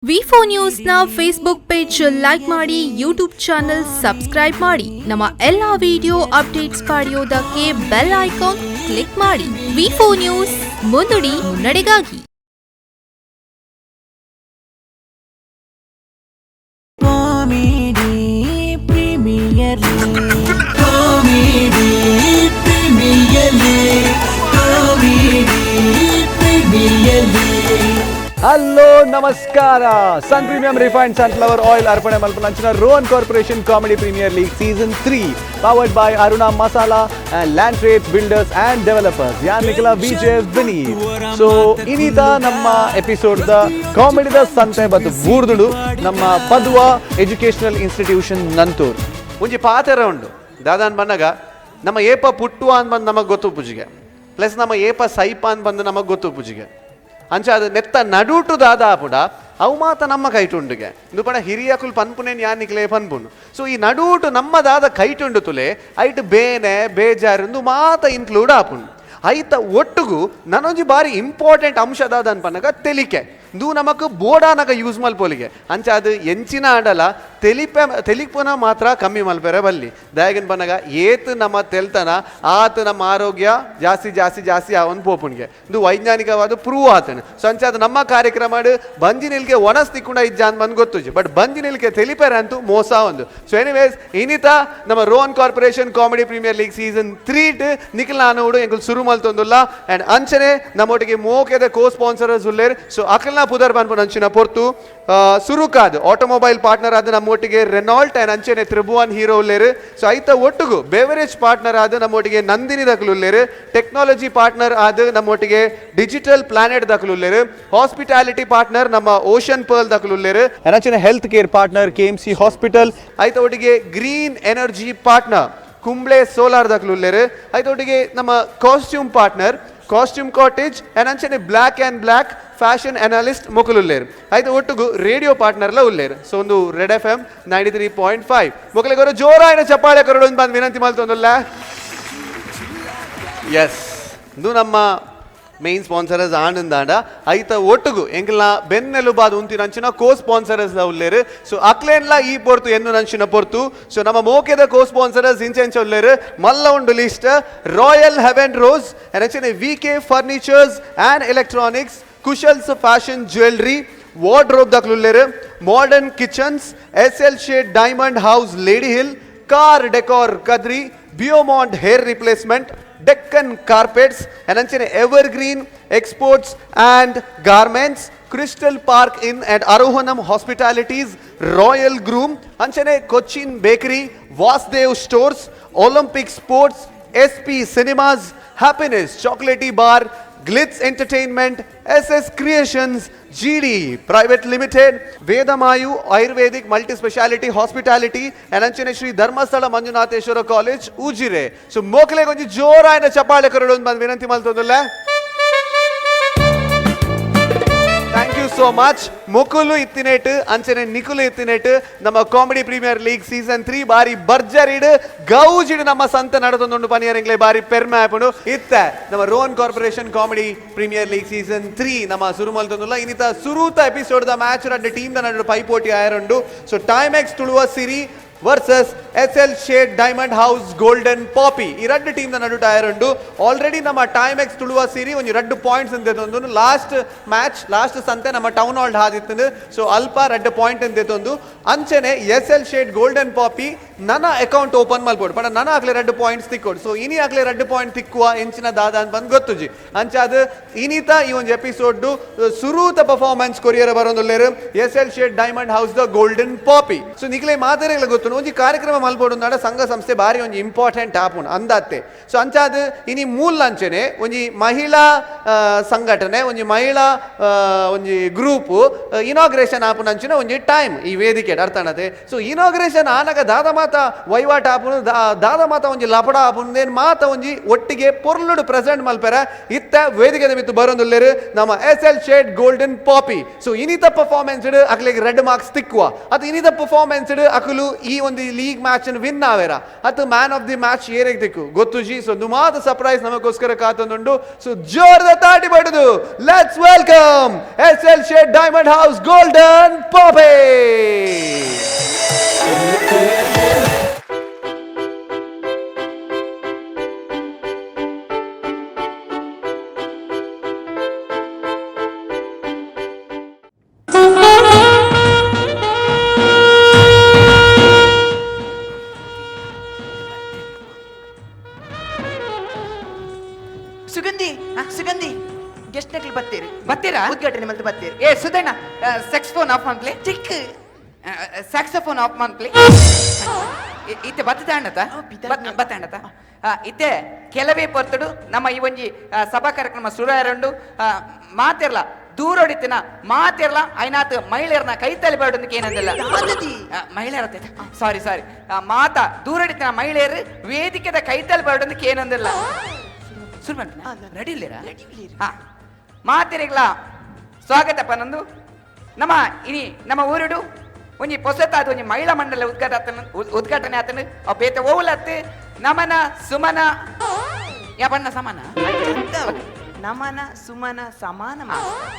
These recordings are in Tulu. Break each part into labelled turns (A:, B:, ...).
A: V4 ನ್ಯೂಸ್ನ Facebook page like ಮಾಡಿ, YouTube channel subscribe ಮಾಡಿ. ನಮ್ಮ ಎಲ್ಲಾ ವಿಡಿಯೋ ಅಪ್ಡೇಟ್ಸ್ ಪಡೆಯೋದಕ್ಕೆ bell icon click ಮಾಡಿ. ವಿ4 ನ್ಯೂಸ್, ಮುನ್ನುಡಿ ಮುನ್ನಡೆಗಾಗಿ.
B: Comedy Premier League, Comedy Premier League, Comedy Premier League.
C: Hello, ನಮಸ್ಕಾರ. Sun Premium refined sunflower oil ಅರ್ಪಣೆ ಮಲ್ಪನಂಚಿನ Rohan Corporation Comedy Premier League season 3, powered by Aruna Masala and Land Trades Builders and Developers. ಯಾನ್ ನಿಖಿಲ ವಿಜಯ್ ವಿನೀತ್. So ಇನ್ನಿತ ನಮ್ಮ episode the ಕಾಮಿಡಿದ ಸಂತೆ ಮತ್ತು ಬೂರ್ದುಡು ನಮ್ಮ ಪದ್ವ ಎಜುಕೇಶನಲ್ ಇನ್ಸ್ಟಿಟ್ಯೂಷನ್, ನಂತೂರ್.
D: ಒಂಜಿ ಪಾತೆರ ಉಂಡು. ದಾದಾನ್ ಬನ್ನಗ, ನಮ್ಮ ಏಪ ಪುಟ್ಟುವ ಅಂದ್ ಬಂದು ನಮಗೆ ಗೊತ್ತು ಪೂಜಿಗೆ, ಪ್ಲಸ್ ನಮ್ಮ ಏಪ ಸೈಪ ಅಂದ್ ಬಂದು ನಮಗೆ ಗೊತ್ತು ಪೂಜಿಗೆ. ಅಂಚ ಅದು ನೆತ್ತ ನಡುಟು ದಾದ ಆಪುಡ, ಅವು ಮಾತ ನಮ್ಮ ಕೈಟುಂಡುಗೆ. ಇಂದು ಪಣ ಹಿರಿಯಕುಲ್ ಪನ್ಪುನೇನ್ ಯಾನ್ ನಿಕ್ಲೆ ಪನ್ಪುನು. ಸೊ ಈ ನಡುಟು ನಮ್ಮ ದಾದ ಕೈಟುಂಡು ತುಲೆ, ಐಟ್ ಬೇನೆ ಬೇಜಾರಿಂದು ಮಾತ ಇನ್ಕ್ಲೂಡ್ ಆಪುಂಡು. ಐತ ಒಟ್ಟುಗು ನನೊಂಜಿ ಬಾರಿ ಇಂಪಾರ್ಟೆಂಟ್ ಅಂಶ ದಾದ ಅನ್ಪನಗ ತೆಲಿಕೆ. ಇಂದು ನಮಕ್ ಬೋಡಾನಗ ಯೂಸ್ ಮಲ್ಪೊಲಿಗೆ. ಅಂಚ ಅದು ಎಂಚಿನ ಆಡಲ ತೆಲಿಪೆ, ತೆಲಿಪುನ ಮಾತ್ರ ಕಮ್ಮಿ ಮಲ್ಪೆರೆ ಬಲ್ಲಿ. ದಾಯಗನ್ ಪನ್ನಗ, ಏತ್ ನಮ್ಮ ತೆಲ್ತನ ಆತ ನಮ್ಮ ಆರೋಗ್ಯ ಜಾಸ್ತಿ ಜಾಸ್ತಿ ಜಾಸ್ತಿ ಆವನ್ ಪೋಪುನ್ಗೆ. ಇದು ವೈಜ್ಞಾನಿಕವಾದ ಪ್ರೂವ್ ಆತನ. ಸೊ ಅಂಚ ಅದು ನಮ್ಮ ಕಾರ್ಯಕ್ರಮ ಬಂಜಿ ನಿಲ್ಕೆ ಒಣಸ್ ತಿಕ್ಕುಂಡ ಇಜ್ಜ ಅಂತ ಬಂದು ಗೊತ್ತುಜಿ, ಬಟ್ ಬಂಜಿ ನಿಲ್ಕೆ ತೆಲಿಪೆರೆ ಅಂತೂ ಮೋಸ ಒಂದು. ಸೊ ಎನಿವೇಸ್, ಇನಿತ ನಮ್ಮ Rohan Corporation Comedy Premier League season 3 Nikhil ನಾನೋಡು ಎಂಕುಲು ಸುರು ಮಲ್ತೊಂದುಲ್ಲ. ಅಂಡ್ ಅಂಚನೆ ನಮ್ಮೊಟ್ಟಿಗೆ ಮೋಕೆದ ಕೋ ಸ್ಪಾನ್ಸರರ್ಸ್ ಉಲ್ಲೇರ್. ಸೊ ಅಕಲ್ನ ಪುದರ್ ಪನ್ಪುನ ಅಂಚಿನ ಪೊರ್ತು, ಸುರುಕಾದ್ ಆಟೋಮೊಬೈಲ್ ಪಾರ್ಟ್ನರ್ ಆದ ನಮ್ಮೊಟ್ಟಿಗೆ ರೆನಾಲ್ಟ್ ಅಂಡ್ ಅಂಚನೆ ತ್ರಿಭುವನ್ ಹೀರೋ ಉಲ್ಲೇರು. ಸೊ ಐತ ಒಟ್ಟುಗು ಬೆವರೇಜ್ ಪಾರ್ಟ್ನರ್ ಆದ ನಮ್ಮೊಟ್ಟಿಗೆ ನಂದಿನಿ ದಕಲು ಉಲ್ಲೇರು. ಟೆಕ್ನಾಲಜಿ ಪಾರ್ಟ್ನರ್ ಆದ ನಮ್ಮೊಟ್ಟಿಗೆ ಡಿಜಿಟಲ್ ಪ್ಲಾನೆಟ್ ದಕಲು ಉಲ್ಲೇರು. ಹಾಸ್ಪಿಟಾಲಿಟಿ ಪಾರ್ಟ್ನರ್ ನಮ್ಮ ಓಷನ್ ಪರ್ಲ್ ದಕಲು ಉಲ್ಲೇರು.
C: ಅಂಚನೆ health care partner KMC Hospital.
D: ಐತ ಒಟ್ಟಿಗೆ green energy partner Kumble Solar ದಕಲು ಉಲ್ಲೇರು. ಐತ ಒಟ್ಟಿಗೆ ನಮ್ಮ costume partner Costume Cottage and ಅಂಚನೆ Black and Black fashion analyst ಮೊಕಲುಲ್ಲೇರು. ಆಯ್ತು, ಒಟ್ಟುಗು ರೇಡಿಯೋ ಪಾರ್ಟ್ನರ್ಲ ಉಲ್ಲೇರು. ಸೊ ಒಂದು Red FM 93.5. ಮೊಕಲಿಗೆ ಜೋರಾಯಿನ ಚಪ್ಪಾಳೆ ಕೊರಡು ಬಂದು ವಿನಂತಿ ಮಲ್ತೊಂದುಲ್ಲ. ಎಸ್, ಇದು ನಮ್ಮ ಮೇನ್ ಸ್ಪಾನ್ಸರಸ್ ಆನಂದಾಂಡ. ಐತ ಒಟ್ಟುಗು ಎಂಕಲ್ನ ಬೆನ್ನೆಲುಬಾದ ಉಂತಿನ ಅಂಚಿನ ಕೋ ಸ್ಪಾನ್ಸರಸ್ ಉಲ್ಲೇರು. ಸೊ ಅಕ್ಲೇನ್ಲ ಈ ಪೊರ್ತು ಎನ್ನು ನಂಚಿನ ಪೊರ್ತು. ಸೊ ನಮ್ಮ ಮೋಕೆದ ಕೋ ಸ್ಪಾನ್ಸರಸ್ ಇಂಚ ಉಲ್ಲೇರು. ಮಲ್ಲ ಉಂಡು list. Royal Heaven rose, ಅಂಚನೆ V K furnitures and electronics, Kushal's fashion jewellery, wardrobe ದಕ್ಲುಲ್ಲೇರು, modern kitchens, S L shade diamond house lady hill, car decor Kadri, ಬಿಯೋಮಾಂಟ್ hair replacement, Deccan carpets, ಅಂಚನೆ ever green exports and garments, crystal park in and Arohanam hospitalities, royal groom, ಅಂಚನೆ Cochin bakery, Vasudev stores, Olympic sports, S P cinemas, happiness chocolatey bar, Glitz entertainment, S S creations, G D private limited, Vedamayu Ayurvedic multi speciality hospitality and ಅಂಚನೆ Shri Dharmasthala Manjunatheshwara college, Ujire. So ಮೋಕಲೆ ಕೊಂಚ ಜೋರಾಯಿನ ಚಪ್ಪಾಳೆ ಕೊರಡು ಬಂದು ವಿನಂತಿ ಮಲ್ತೊಂದುಲ್ಲ. Thank you so much. ಮುಕುಲು ಇತ್ತಿನೇಟ್, ಅಂಚನೆ ನಿಕುಲು ಇತ್ತಿನೇಟ್ ನಮ್ಮ comedy premier league season 3 ಬಾರಿ ಬರ್ಜರಿಡ್ ಗೌಜಿಡ್ ನಮ್ಮ ಸಂತ ನಡೆದೊಂದು ಪನಿಯರಿಂಗ್ಲೆ ಬಾರಿ ಪೆರ್ಮೆ ಆಪುಂಡು. ಇತ್ತ ನಮ್ಮ Rohan Corporation Comedy Premier League season 3 ನಮ್ಮ ಸುರು ಮಲ್ತೊಂದುಲ್ಲ. ಇನ್ನಿತ ಸುರೂತ episode the match ರಡ್ಡ್ ಟೀಮ್ the ನಡುವೆ ಪೈಪೋಟಿ ಆಯರುಂಡು. ಸೊ ಟೈಮೆಕ್ಸ್ ತುಳುವ ಸಿರಿ versus S L shade diamond house golden poppy, ಈ ರಡ್ಡು ಟೀಮ್ ನ ನಡುಟ ಆಯರುಂಡು. ಆಲ್ರೆಡಿ ನಮ್ಮ ಟೈಮೆಕ್ಸ್ ತುಳುವ ಸಿರಿ ಒಂಜಿ ರಡ್ಡು ಪಾಯಿಂಟ್ಸ್ ಅಂತ last match, last ಸಂತೆ ನಮ್ಮ ಟೌನ್ ಹಾಲ್ ಹಾದಿತ್ತು. ಸೊ ಅಲ್ಪ ರಡ್ಡು ಪಾಯಿಂಟ್ ಅಂತ. ಅಂಚನೆ S L shade golden poppy ನನ್ನ ಅಕೌಂಟ್ ಓಪನ್ ಮಲ್ಪೊಡು ಪಂಡ ನನ ಆಗ್ಲೆ ರಡ್ಡು ಪಾಯಿಂಟ್ಸ್ ತಿಕ್ಕೋಡು. ಸೊ ಇನಿ ಆಗ್ಲೆ ರಡ್ಡು ಪಾಯಿಂಟ್ ತಿಕ್ಕುವ ಎಂಚಿನ ದಾದ ಅಂತ ಬಂದು ಗೊತ್ತುಜಿ. ಅಂಚ ಅದು ಇನಿತ ಈ ಒಂದು ಎಪಿಸೋಡ್ ಸುರೂತ ಪರ್ಫಾರ್ಮೆನ್ಸ್ ಕೊರಿಯರ್ ಬರೋದುಲ್ಲೇರು S L shade diamond house the golden poppy. So ನಿಕ್ಲೆ ಮಾತಾಡಿಲ್ಲ ಗೊತ್ತು, ಒಂಜಿ ಕಾರ್ಯಕ್ರಮ ಮಲ್ಪೊಡು ಅಂದಾಡ ಸಂಘ ಸಂಸ್ಥೆ ಬಾರಿ ಒಂಜಿ ಇಂಪಾರ್ಟೆಂಟ್ ಆಪುಂಡು ಅಂದಾತ್ತೆ. ಸೊ ಅಂಚಾದ ಇನಿ ಮೂಲ ಅಂಚನೆ ಒಂಜಿ ಮಹಿಳಾ ಸಂಘಟನೆ, ಒಂಜಿ ಮಹಿಳಾ ಒಂಜಿ ಗ್ರೂಪ್ ಇನಾಗ್ರೇಷನ್ ಆಪುನ ಅಂಚಿನ ಒಂಜಿ ಟೈಮ್ ಈ ವೇದಿಕೆ, ಅರ್ಥ ಆನತೆ. ಸೊ ಇನಾಗ್ರೇಷನ್ ಆನಗ ದಾದ ಮಾತ ವಹಿವಾಟ ಆಪುನು, ದಾದ ಮಾತ ಒಂಜಿ ಲಪಡ ಆಪುನು, ಏನ್ ಮಾತ ಒಂಜಿ ಒಟ್ಟಿಗೆ ಪೊರ್ಲುಡು ಪ್ರೆಸೆಂಟ್ ಮಲ್ಪೆರ ಇತ್ತ ವೇದಿಕೆ ಮಿತ್ತು ಬರೋದುಲ್ಲೇರು ನಮ್ಮ S L shade golden poppy. So ಇನಿತ performance ಅಕ್ಲಿಗೆ red marks ತಿಕ್ಕುವ, ಅದು ಇನಿತ ಪರ್ಫಾರ್ಮೆನ್ಸ್ ಅಕಲು ಈ ಒಂದು ಲೀಗ್ ಮ್ಯಾಚ್ Match win ಆವೇರ ಅತ್ತು man of the match ಏರೆಗ್ ದಿಕ್ಕು ಗೊತ್ತುಜಿ. ಸೊ ನುಮಾದ ಸರ್ಪ್ರೈಸ್ ನಮಗೋಸ್ಕರ ಕಾತೊಂದುಂಡು. ಸೊ ಜೋರದ ತಾಟಿ ಬಡುದು let's welcome S L Shet diamond house golden Pope.
E: Sugandhi, Sugandhi, guest ನಕ್ಲಿ ಬತ್ತೀರಿ.
F: ಬತ್ತೀರಾ?
E: ಉದ್ಘಾಟನೆ ಮಲ್ತು ಬತ್ತೀರಿ.
F: ಏ ಸುಧಣ್ಣ, sex phone of ಮಾಡ್ಲಿ?
E: ಚಿಕ್ಕ
F: ಸ್ಯಾಕ್ಸೋಫೋನ್ ಆಫ್ ಮಾಡ್ಲಿ. ಇತ್ತೆ ಬತ್ತ ಅಣ್ಣತ ಬತ್ತ ಅಣ್ಣತ. ಇತ್ತೆ ಕೆಲವೇ ಪೊರ್ತುಡು ನಮ್ಮ ಈ ಒಂಜಿ ಸಭಾ ಕಾರ್ಯಕ್ರಮ ಸುರು ಆರಂಡು. ಮಾತಿರ್ಲ ದೂರೊಡಿತಿನ ಮಾತಿರ್ಲ ಐನಾತ್ ಮಹಿಳೆಯರ್ನ ಕೈತಲಿ ಬೇಡೊಂದಕ್ಕೆ ಏನಂದಿಲ್ಲ ಮಹಿಳೆಯರ, ಸಾರಿ ಸಾರಿ, ಮಾತಾ ದೂರೊಡಿತಿನ ಮಹಿಳೆಯರು ವೇದಿಕೆದ ಕೈತಲಿ ಬೇಡೊಂದಕ್ಕೆ ಏನಂದಿಲ್ಲ. ಸುರು ರೆಡಿ ಇಲ್ಲಿರಾ? ಹಾ, ಮಾತಿರಿಗ್ಲ ಸ್ವಾಗತ ಪನಂದು. ನಮ್ಮ ಇನಿ ನಮ್ಮ ಊರುಡು ಒಂಜಿ ಪೊಸತಾದ ಒಂಜಿ ಮಹಿಳಾ ಮಂಡಲ ಉದ್ಘಾಟನೆ ಉದ್ಘಾಟನೆ ಆತನು. ಅವು ಬೇತೆ ಓಲತ್ತು ನಮನ ಸುಮನ ಯಾ ಬಣ್ಣ ಸಮಾನ.
E: ನಮನ ಸುಮನ ಸಮಾನ.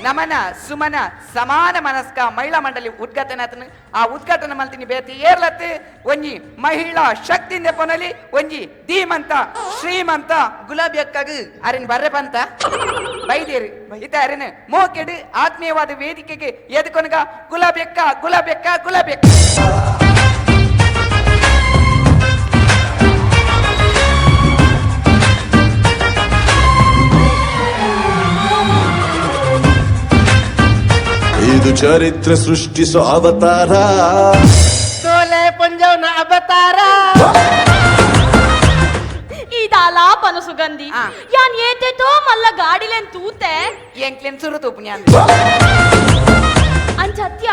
F: ನಮನ ಸುಮನ ಸಮಾನ ಮನಸ್ಕ ಮಹಿಳಾ ಮಂಡಳಿ ಉದ್ಘಾಟನೆ ಆತನು. ಆ ಉದ್ಘಾಟನೆ ಮಲ್ತಿನಿ ಬೇತಿ ಏರ್ಲತ್ತು ಒಂಜಿ ಮಹಿಳಾ ಶಕ್ತಿ ನೆಪನಲಿ ಒಂಜಿ ಧೀಮಂತ ಶ್ರೀಮಂತ
E: ಗುಲಾಬಿ ಅಕ್ಕಾಗ
F: ಅರಿನ್ ಬರ್ರೆ ಪಂತ ಬೈದೇರಿ ಇತ್ತ ಅರಿನ್ ಮೋಕೆಡು ಆತ್ಮೀಯವಾದ ವೇದಿಕೆಗೆ ಎದ್ಕೊನಗ ಗುಲಾಬಿ ಅಕ್ಕ ಗುಲಾಬಿ ಅಕ್ಕ ಗುಲಾಬಿ ಅಕ್ಕ.
G: ಇದು ಚರಿತ್ರೆ ಸೃಷ್ಟಿಸೋ ಅವತಾರ.
E: ತೋಲೆ ಪಂಜಾವ್ನ ಅವತಾರ.
H: ಇದಾಲಾಪನ ಸುಗಂಧಿ, ಯಾನ್ ಏತೇತೋ ಮಲ್ಲ ಗಾಡಿಲೇನ್ ತೂತೆ.
F: ಎಂಕ್ಲೆನ್ ಸುರು ತೂಪುನಿ.
H: ಅಂಚತ್ಯ,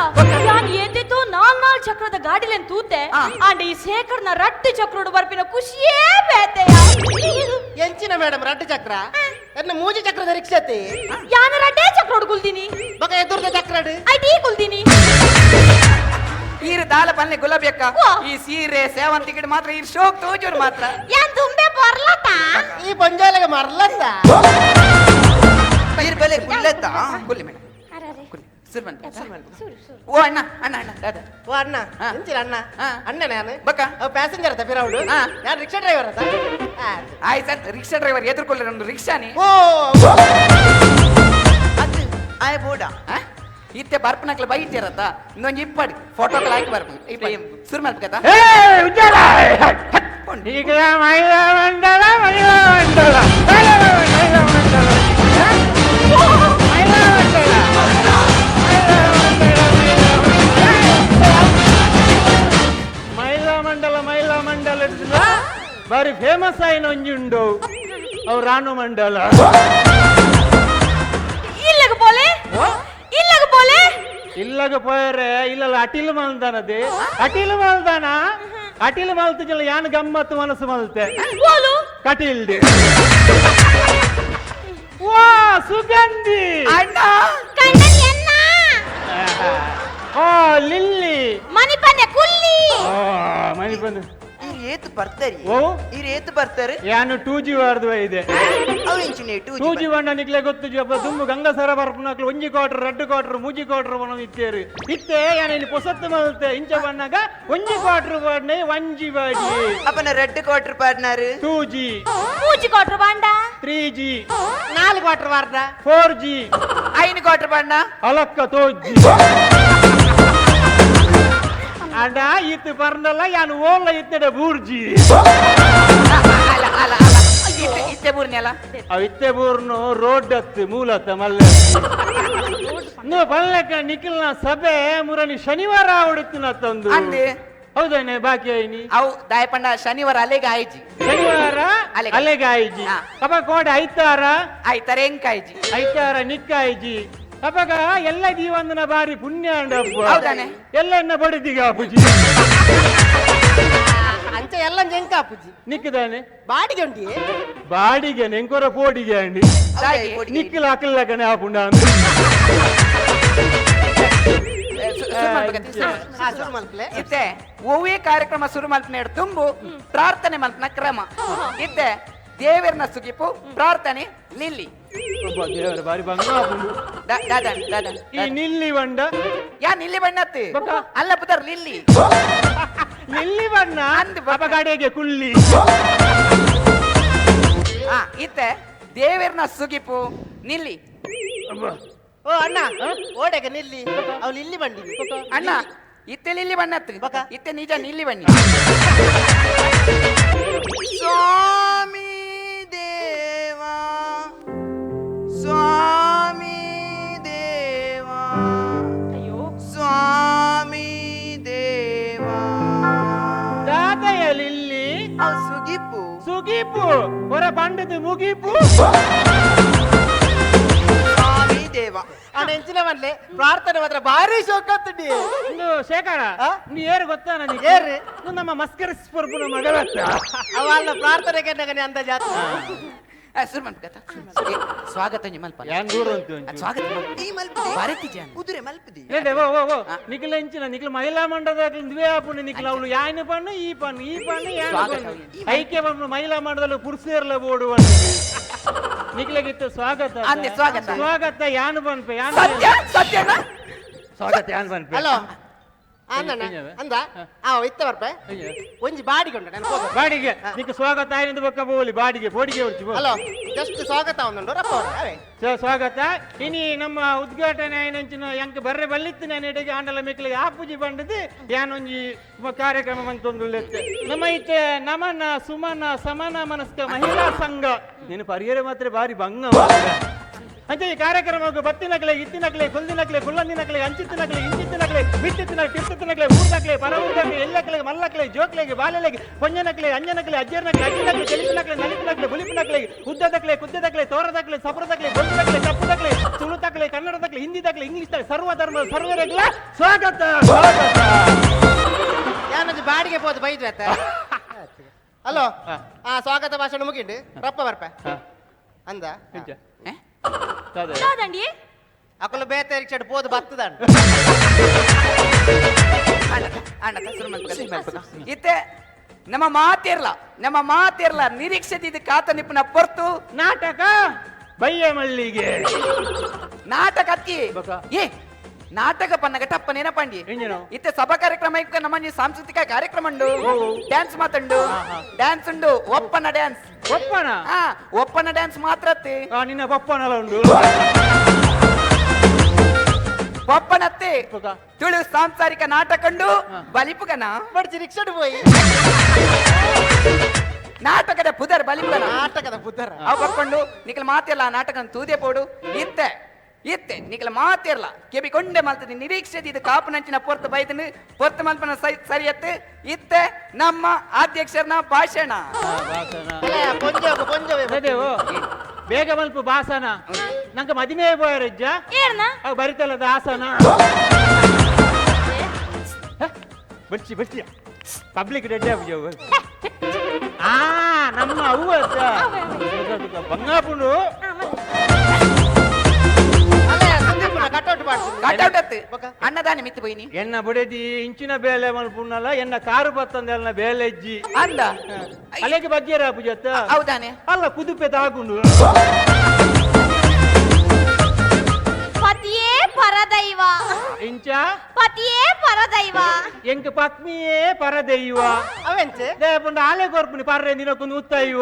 H: ಯಾನ್ ಏತೇತೋ ನಾಲ್ ನಾಲ್ ಚಕ್ರದ ಗಾಡಿಲೇನ್ ತೂತೆ. ಆಂಡ ಈ ಶೇಖರ್ನ ರಟ್ಟು ಚಕ್ರೋಡು ಬರ್ಪಿನ ಖುಷಿಯೇ ಬೇತೆಯ.
E: ಎಂಚಿನ ಮೇಡಮ್ ರಡ್ಡು ಚಕ್ರ? ಎನ್ನ ಮೂಜಿ ಚಕ್ರದ ರಿಕ್ಷಾತಿ.
H: ಯಾನ ರಡ್ಡೇ ಚಕ್ರೋಡು ಕುಲ್ದಿನಿ.
E: ಬಕ ಎದುರ್ದ ಚಕ್ರಡು?
H: ಐಟಿ ಕುಲ್ದಿನಿ.
F: ಈರು ದಾಲ ಪಲ್ಲೆ ಗುಲಾಬಿ ಅಕ್ಕ, ಈ ಸೀರೆ ಸೇವಂತಿಗೆ ಮಾತ್ರ ಈ ಶೋಕ್ ತೋಜೂರು ಮಾತ್ರ.
H: ಯಾನ್ ತುಂಬೆ ಬರ್ಲತ.
E: ಈ ಪಂಜಾಲೆಗೆ ಮರ್ಲತ್ತ. ಈರ್ ಬೆಲೆ ಕುಲ್ಲತ್ತ.
F: ಕುಲ್ಲಿ ಮೇಡಮ್, ಸುರು. ಓ ಅಣ್ಣ ಅಣ್ಣ ಅಣ್ಣ ದಾದಾ.
E: ಓ ಅಣ್ಣ, ಎಂಚಿನ ಅಣ್ಣ? ಅಣ್ಣ ನಾನು
F: ಬಕ್ಕ
E: ಪ್ಯಾಸೆಂಜರ್ ಅತ್ತ ಫಿರೌಡು, ನಾನು ರಿಕ್ಷಾ ಡ್ರೈವರ್ ಅತ್ತ.
F: ಆಯ್ತು sir, rickshaw driver ಎದುರ್ಕೊಳ್ಳಿ ಒಂದು ರಿಕ್ಷಾನಿ.
E: ಓ ಅದು ಆಯ್ ಬೋಡ
F: ಇತ್ತೆ ಬರ್ಪನಕ್ಲ ಬೈತಿರತ್ತ ಇನ್ನೊಂದು ಇಪ್ಪಡಿ ಫೋಟೋಗಳು ಹಾಕಿ ಬರ್ಪು ಸುರು ಮಲ್ಪಕತ್ತ.
I: ಈಗ ಮಹಿಳಾ ಮಂಡಲ ಮಹಿಳಾ ಮಂಡಲ ಮಹಿಳಾ ಮಂಡಲ ಮಹಿಳಾ ಮಂಡಲ ಮಹಿಳಾ ಮಂಡಲ ಮಹಿಳಾ ಮಂಡಲ ಬಾರಿ ಫೇಮಸ್ ಆಯಿನ ಒಂಜಿ ಉಂಡು ಅವು ರಾಣು ಮಂಡಲ.
H: ಇಲ್ಲಗ ಬೋಲೆ ಇಲ್ಲಗ ಬೋಲೆ
I: ಇಲ್ಲಗ ಪೋಯರೆ ಇಲ್ಲ ಅಟಿಲ್ ಮಲ್ದಾನದೆ ಅಟಿಲ್ ಮಲ್ದಾನ ಅಟಿಲ್ ಮಲ್ತಿಜಲ್ಲ ಯಾನ್ ಗಮ್ಮತ್ತು ಮನಸ್ಸು ಮಲ್ತೆ ಕಟಿಲ್ಡಿ. ವಾ ಸುಗಂಧಿ
F: ಅಣ್ಣ
I: ಓ ಲಿಲ್ಲಿ
H: ಮನಿಪನೆ ಕುಲ್ಲಿ
I: ಮನಿಪನೆ.
E: ಏತು ಬರ್ತಾರೆ?
I: ಓ
E: ಏತು ಬರ್ತಾರೆ?
I: ಯಾನು 2G ವಾರ್ದು ಇದೆ.
E: ಅವು ಇಂಚಿನ
I: 2G ಬಣ್ಣ ನಿಕ್ಲೆ ಗೊತ್ತು ಜಪ್ಪ ದುಮ್ಮು ಗಂಗಸರ ಬರ್ಪುನಕ್ಲು ಒಂಜಿ ಕ್ವಾರ್ಟರ್ ರಡ್ಡು ಕ್ವಾರ್ಟರ್ ಮೂಜಿ ಕ್ವಾರ್ಟರ್ ಬಣ್ಣ ಇತ್ತೇರು ಇತ್ತೆ ಯಾನ ಇಲ್ಲಿ ಪೊಸತ್ತು ಮಲ್ತೆ ಇಂಚ ಬಣ್ಣಗ ಒಂಜಿ ಕ್ವಾರ್ಟರ್ ಬಾಡ್ನೆ ಒಂಜಿ ಬಾಡಿ.
E: ಅಪ್ಪನ ರೆಡ್ ಕ್ವಾರ್ಟರ್ ಪಾಡ್ನಾರು
I: 2G.
H: ಮೂಜಿ ಕ್ವಾರ್ಟರ್ ಬಾಂಡ
I: 3G.
E: ನಾಲ್ಕು ಕ್ವಾರ್ಟರ್ ಬಾರ್ದ
I: 4G.
F: ಐನು ಕ್ವಾರ್ಟರ್ ಬಾಂಡ
I: ಅಲಕ್ಕ ತೋಜಿ ಅಡ ಇತ್ತು ಪರ್ನಲ್ಲ ಯಾನು ಓಲ್ಲ ಇತ್ತಡೆ ಬೂರ್ಜಿ.
F: ಅಲ್ಲ ಅಲ್ಲ ಅಲ್ಲ, ಇತ್ತೆ ಬೂರ್ನಿ ಅಲ್ಲ.
I: ಅವ್ ಇತ್ತೆ ಬೂರ್ನು ರೋಡ್ ಅತ್ತು ಮೂಲತ್ತ ಮಲ್ಲ ನೀವು ಪಲ್ಲೆಕ್ಕ ನಿಖಿಲ್ನ ಸಭೆ ಮುರನಿ ಶನಿವಾರ ಆವಡುತ್ತಿನ ತಂದು ಹೌದಾನೆ ಬಾಕಿ ಐನಿ
F: ಅವು ದಾಯಪಂಡ ಶನಿವಾರ ಅಲೆಗೆ ಆಯ್ಜಿ.
I: ಶನಿವಾರ ಅಲೆಗೆ ಆಯ್ಜಿ. ಅಪ್ಪ ಕೋಡೆ ಐತಾರ
F: ಐತಾರ ಎಂಕಾಯ್ಜಿ
I: ಐತಾರ ನಿಕ್ಕಾಯ್ಜಿ. ಅಪ್ಪಗ ಎಲ್ಲ ದೀವಂದನ ಬಾರಿ ಪುಣ್ಯ ಅಂಡಪ್ಪ.
F: ಹೌದಾನೆ?
I: ಎಲ್ಲ ಎನ್ನ ಬಡಿದಿಗ ಅಪ್ಪುಜಿ
E: ಅಂಚ ಎಲ್ಲ ಜಂಕ ಅಪ್ಪುಜಿ
I: ನಿಕ್ಕದಾನೆ
E: ಬಾಡಿಗೆ ಉಂಟಿ
I: ಬಾಡಿಗೆ ನೆಂಕೊರ ಪೋಡಿಗೆ ಅಂಡಿ ನಿಕ್ಕಲ ಅಕ್ಕಲಕನೆ ಆಪುಂಡ.
E: ಶುರು ಮಲ್ಪಲೆ.
F: ಇತ್ತೆ ಒವ್ವೇ ಕಾರ್ಯಕ್ರಮ ಶುರು ಮಲ್ಪನೆ ತುಂಬು ಪ್ರಾರ್ಥನೆ ಮಲ್ಪನ ಕ್ರಮ. ಇತ್ತೆ ದೇವರನ ಸುಗಿಪು ಪ್ರಾರ್ಥನೆ ಲಿಲ್ಲಿ.
I: ಬಾರಿ ಬಂಗ
F: ದಾದಾ ದಾದಾ
I: ಈ ನಿಲ್ಲಿ ಬಂಡ
F: ಯಾ ನಿಲ್ಲಿ ಬಣ್ಣತ್ತಿ ಅಲ್ಲ ಪುದರ್ ಲಿಲ್ಲಿ
I: ನಿಲ್ಲಿ ಬಣ್ಣ ಅಪಗಾಡೆಗೆ ಕುಲ್ಲಿ.
F: ಇತ್ತೆ ದೇವರನ ಸುಗಿಪು ನಿಲ್ಲಿ.
E: ಓ ಅಣ್ಣ ಓಡೆಗ ನಿಲ್ಲಿ ಅವಳು ಇಲ್ಲಿ ಬಂಡಿ
F: ಅಣ್ಣ. ಇತ್ತೆ ಲಿಲ್ಲಿ ಬಣ್ಣತ್ತು ಇತ್ತೆ ನಿಜ ನಿಲ್ಲಿ ಬಣ್ಣಿ.
B: ಸ್ವಾಮಿ ದೇವಾ ಸ್ವಾಮಿ ದೇವಾ
H: ಅಯ್ಯೋ
B: ಸ್ವಾಮಿ ದೇವಾ.
I: ದಾದಯ ಲಿಲ್ಲಿ
B: ಸುಗಿಪು
I: ಸುಗಿಪು ಹೊರ ಬಂಡದ ಮುಗಿಪು.
B: ಸ್ವಾಮಿ ದೇವ
E: ಅಣ್ಣ ಎಂಚಿನ ಮನ್ಲೆ ಪ್ರಾರ್ಥನೆ ಮಾತ್ರ ಭಾರಿ ಶೋಕತ್ತುಂಡಿ.
I: ಒಂದು ಶೇಖರ ನೀ ಏರು ಗೊತ್ತಾ ನನಗೆ?
E: ಏರು
I: ನಮ್ಮ ಮಸ್ಕರಿಸ್ ಪರ್ಪುನ ಮಗಳತ್ತ
E: ಅವಳ ಪ್ರಾರ್ಥನೆ ಕೆನ್ನಗನೆ ಅಂತ ಜಾತಿ.
F: ಶುರು ಮಲ್ಪಗತ್ತ ಸ್ವಾಗತ ಮಲ್ಪ ಸ್ವಾಗತ ಭಾರತಿ ಜನ
B: ಕುದುರೆ ಮಲ್ಪದಿ.
I: ಓ ಓ ಓ ನಿಖಿಲ ಇಂಚಿನ ನಿಖಿಲ ಮಹಿಳಾ ಮಂಡಲದ ದ್ವೇ ಆಪುಂಡು ನಿಖಿಲ ಅವಳು ಯಾಯ್ನ ಪಣ್ಣು ಈ ಪಣ್ಣು ಈ ಪಣ್ಣು ಯಾನ ಪಣ್ಣು ಐಕ್ಯ ಪಣ್ಣು ಮಹಿಳಾ ಮಂಡಲದಲ್ಲಿ ಪುರುಷರ್ಲ ಬೋಡು ನಿಖಿಲಗಿತ್ತು ಸ್ವಾಗತ
F: ಸ್ವಾಗತ
I: ಸ್ವಾಗತ ಯಾನು ಪನ್ಪೆ ಯಾನು
F: ಸತ್ಯ ಸತ್ಯನ
I: ಸ್ವಾಗತ ಯಾನು ಪನ್ಪೆ.
E: ಹಲೋ ಅಂದಣ್ಣ ಅಂದ ಆ ಇತ್ತ ಬರ್ಪೆ ಒಂಜಿ ಬಾಡಿಗೆ ಉಂಟು ನಾನು
I: ಬಾಡಿಗೆ ನಿಕ್ಕ ಸ್ವಾಗತ ಆಯ್ತು ಬೊಕ್ಕ ಬೋಲಿ ಬಾಡಿಗೆ ಬೋಡಿಗೆ ಉಂಟು.
E: ಹಲೋ ಜಸ್ಟ್ ಸ್ವಾಗತ ಒಂದುಂಡು ರಪ್ಪ ಅವೇ
I: ಸ್ವಾಗತ. ಇನಿ ನಮ್ಮ ಉದ್ಘಾಟನೆ ಆಯ್ನಂಚಿನ ಎಂಕ್ ಬರ್ರೆ ಬಲ್ಲಿತ್ತು ನಾನು ಎಡೆಗೆ ಆಂಡಲ ಮೆಕ್ಲಿಗೆ ಆಪುಜಿ ಬಂಡದು ಯಾನೊಂಜಿ ಕಾರ್ಯಕ್ರಮ ಬಂತೊಂದುಳ್ಳೆತ್ತೆ ನಮ್ಮ ಇತ್ತೆ ನಮನ ಸುಮನ ಸಮಾನ ಮನಸ್ಕ ಮಹಿಳಾ ಸಂಘ ನೀನು ಪರಿಯರೆ ಮಾತ್ರ ಬಾರಿ ಭಂಗ. ಅಂಚೆ ಈ ಕಾರ್ಯಕ್ರಮಕ್ಕೆ ಬತ್ತಿನಕ್ಲೆ ಇತ್ತಿನಕ್ಲೆ ಕುಲ್ದಿನಕ್ಲೆ ಕುಲ್ಲಂದಿನಕ್ಲೆ ಅಂಚಿತ್ತಿನಕ್ಲೆ ಇಂಚಿತ್ತಿನಕ್ಲೆ ಬಿತ್ತಿತ್ತಿನಕ್ಲೆ ತಿರ್ತತ್ತಿನಕ್ಲೆ ಊರ್ದಕ್ಲೆ ಪರ ಊರ್ದಕ್ಲೆ ಎಲ್ಲಕ್ಲೆ ಮಲ್ಲಕ್ಲೆ ಜೋಕ್ಲೆಗೆ ಬಾಲೆಲೆಗೆ ಪೊಂಜನಕ್ಲೆ ಅಂಜನಕ್ಲೆ ಅಜ್ಜರ್ನಕ್ಲೆ ಅಜ್ಜಿನಕ್ಲೆ ಚೆಲಿಪಿನಕ್ಲೆ ನಲಿಪಿನಕ್ಲೆ ಬುಲಿಪಿನಕ್ಲೆ ಉದ್ದದಕ್ಲೆ ಕುದ್ದದಕ್ಲೆ ತೋರದಕ್ಲೆ ಸಪರದಕ್ಲೆ ಬೊಲ್ದಕ್ಲೆ ಕಪ್ಪುದಕ್ಲೆ ತುಳುತಕ್ಲೆ ಕನ್ನಡದಕ್ಲೆ ಹಿಂದಿದಕ್ಲೆ ಇಂಗ್ಲಿಷ್ ತಕ್ಲೆ ಸರ್ವ ಧರ್ಮ ಸರ್ವರಗ್ಲ ಸ್ವಾಗತ ಸ್ವಾಗತ.
E: ಯಾನೊಂದು ಬಾಡಿಗೆ ಪೋದು ಬೈದ್ವಿ ಆತ. ಹಲೋ ಆ ಸ್ವಾಗತ ಭಾಷಣ ಮುಗಿಂಡು ರಪ್ಪ ಬರ್ಪೆ ಅಂದ
H: ದಾದಂಡಿ
E: ಅಕಲು ಬೇತೆ ರಿಕ್ಷಾಡ್ ಪೋದು ಬತ್ತದಂಡ.
F: ಇತ್ತೆ ನಮ್ಮ ಮಾತಿರ್ಲ ನಮ್ಮ ಮಾತಿರ್ಲ ನಿರೀಕ್ಷೆ ಇದು ಕಾತ ನಿಪ್ಪನ ಪೊರ್ತು
I: ನಾಟಕ ಬಯ್ಯ ಮಲ್ಲಿಗೆ
F: ನಾಟಕ ಅತ್ತಿ ಏ ನಾಟಕ ಪನ್ನಗ ಟಪ್ಪ ನೆನಪಂಡಿ. ಇತ್ತೆ ಸಭಾ ಕಾರ್ಯಕ್ರಮ ನಮ್ಮ ಸಾಂಸ್ಕೃತಿಕ ಕಾರ್ಯಕ್ರಮ ಉಂಡು ಡ್ಯಾನ್ಸ್ ಮಾತುಂಡು ಡ್ಯಾನ್ಸ್ ಉಂಡು ಒಪ್ಪನ ಡ್ಯಾನ್ಸ್
I: ಒಪ್ಪನ
F: ಒಪ್ಪನ ಡ್ಯಾನ್ಸ್ ಮಾತ್ರ
I: ನಿನ್ನ ಪಪ್ಪನಲ್ಲ ಉಂಡು
F: ಒಪ್ಪನತ್ತೆ ತುಳು ಸಾಂಸಾರಿಕ ನಾಟಕಂಡು ಬಲಿಪುಗನ
E: ಬಡ್ಚಿ ರಿಕ್ಷಾಡ್ ಪೋಯಿ
F: ನಾಟಕದ ಪುದರ್ ಬಲಿಪುಗನ
E: ನಾಟಕದ ಪುದರ್
F: ಅವು ಬಕ್ಕೊಂಡು ನಿಖಲ್ ಮಾತೆಲ್ಲ ನಾಟಕ ತೂದೆ ಪೋಡು ಇತ್ತೆ ಇತ್ತೆ ನಿಖಲ ಮಾತಿರ್ಲ ಕೆಬಿ ಕೊಂಡೆ ಮಲ್ತದೆ ನಿರೀಕ್ಷೆ ಇದು ಕಾಪುನಂಚಿನ ಪೊರ್ತು ಬೈದನು ಪೊರ್ತು ಮಲ್ಪನ ಸರಿಯತ್ತೆ ಇತ್ತೆ ನಮ್ಮ ಅಧ್ಯಕ್ಷರನ ಭಾಷಣ.
I: ಬೇಗ ಮಲ್ಪ ಭಾಷಣ ನಂಗೆ ಮದಿಮೆ ಬೋಯರಜ್ಜ ಬರಿತಲ್ಲದ ಆಸನ ಬಚ್ಚಿ ಬಚ್ಚಿ ಪಬ್ಲಿಕ್ ಡೆಡ್ ಆ ನಮ್ಮ ಅವ್ವ ಬಂಗಾಪುಂಡು
F: ಅನ್ನದಾನೆ ಮಿತ್ತು ಪೋಯಿನಿ
I: ಎನ್ನ ಬುಡೆದಿ ಇಂಚಿನ ಬೇಲೆ ಮಲ್ಪುಣ್ಣಲ್ಲ ಎನ್ನ ಕಾರು ಬತ್ತಂದೆಲ್ಲ ಬೇಲೆಜ್ಜಿ
F: ಅಂದ
I: ಅಲೆಗೆ ಬಗ್ಗೆರ ಪೂಜತ್ತ
F: ಹೌದಾನೆ
I: ಅಲ್ಲ ಕುದುಪೆ ತಾಗುಂಡು.
H: ಪತಿಯೇ ಪರದೈವ
I: ಇಂಚ
H: ಪತಿಯೇ ಪರದೈವ
I: ಎಂಕ್ ಪತ್ನಿಯೇ ಪರದೈವ
E: ಅವೆಂಚೆ
I: ದೇಪುಂಡ ಆಲೆ ಕೊರ್ಪುನಿ ಪರ್ರೆ ದಿನಕ್ಕೊಂದು ಉತ್ತೈವ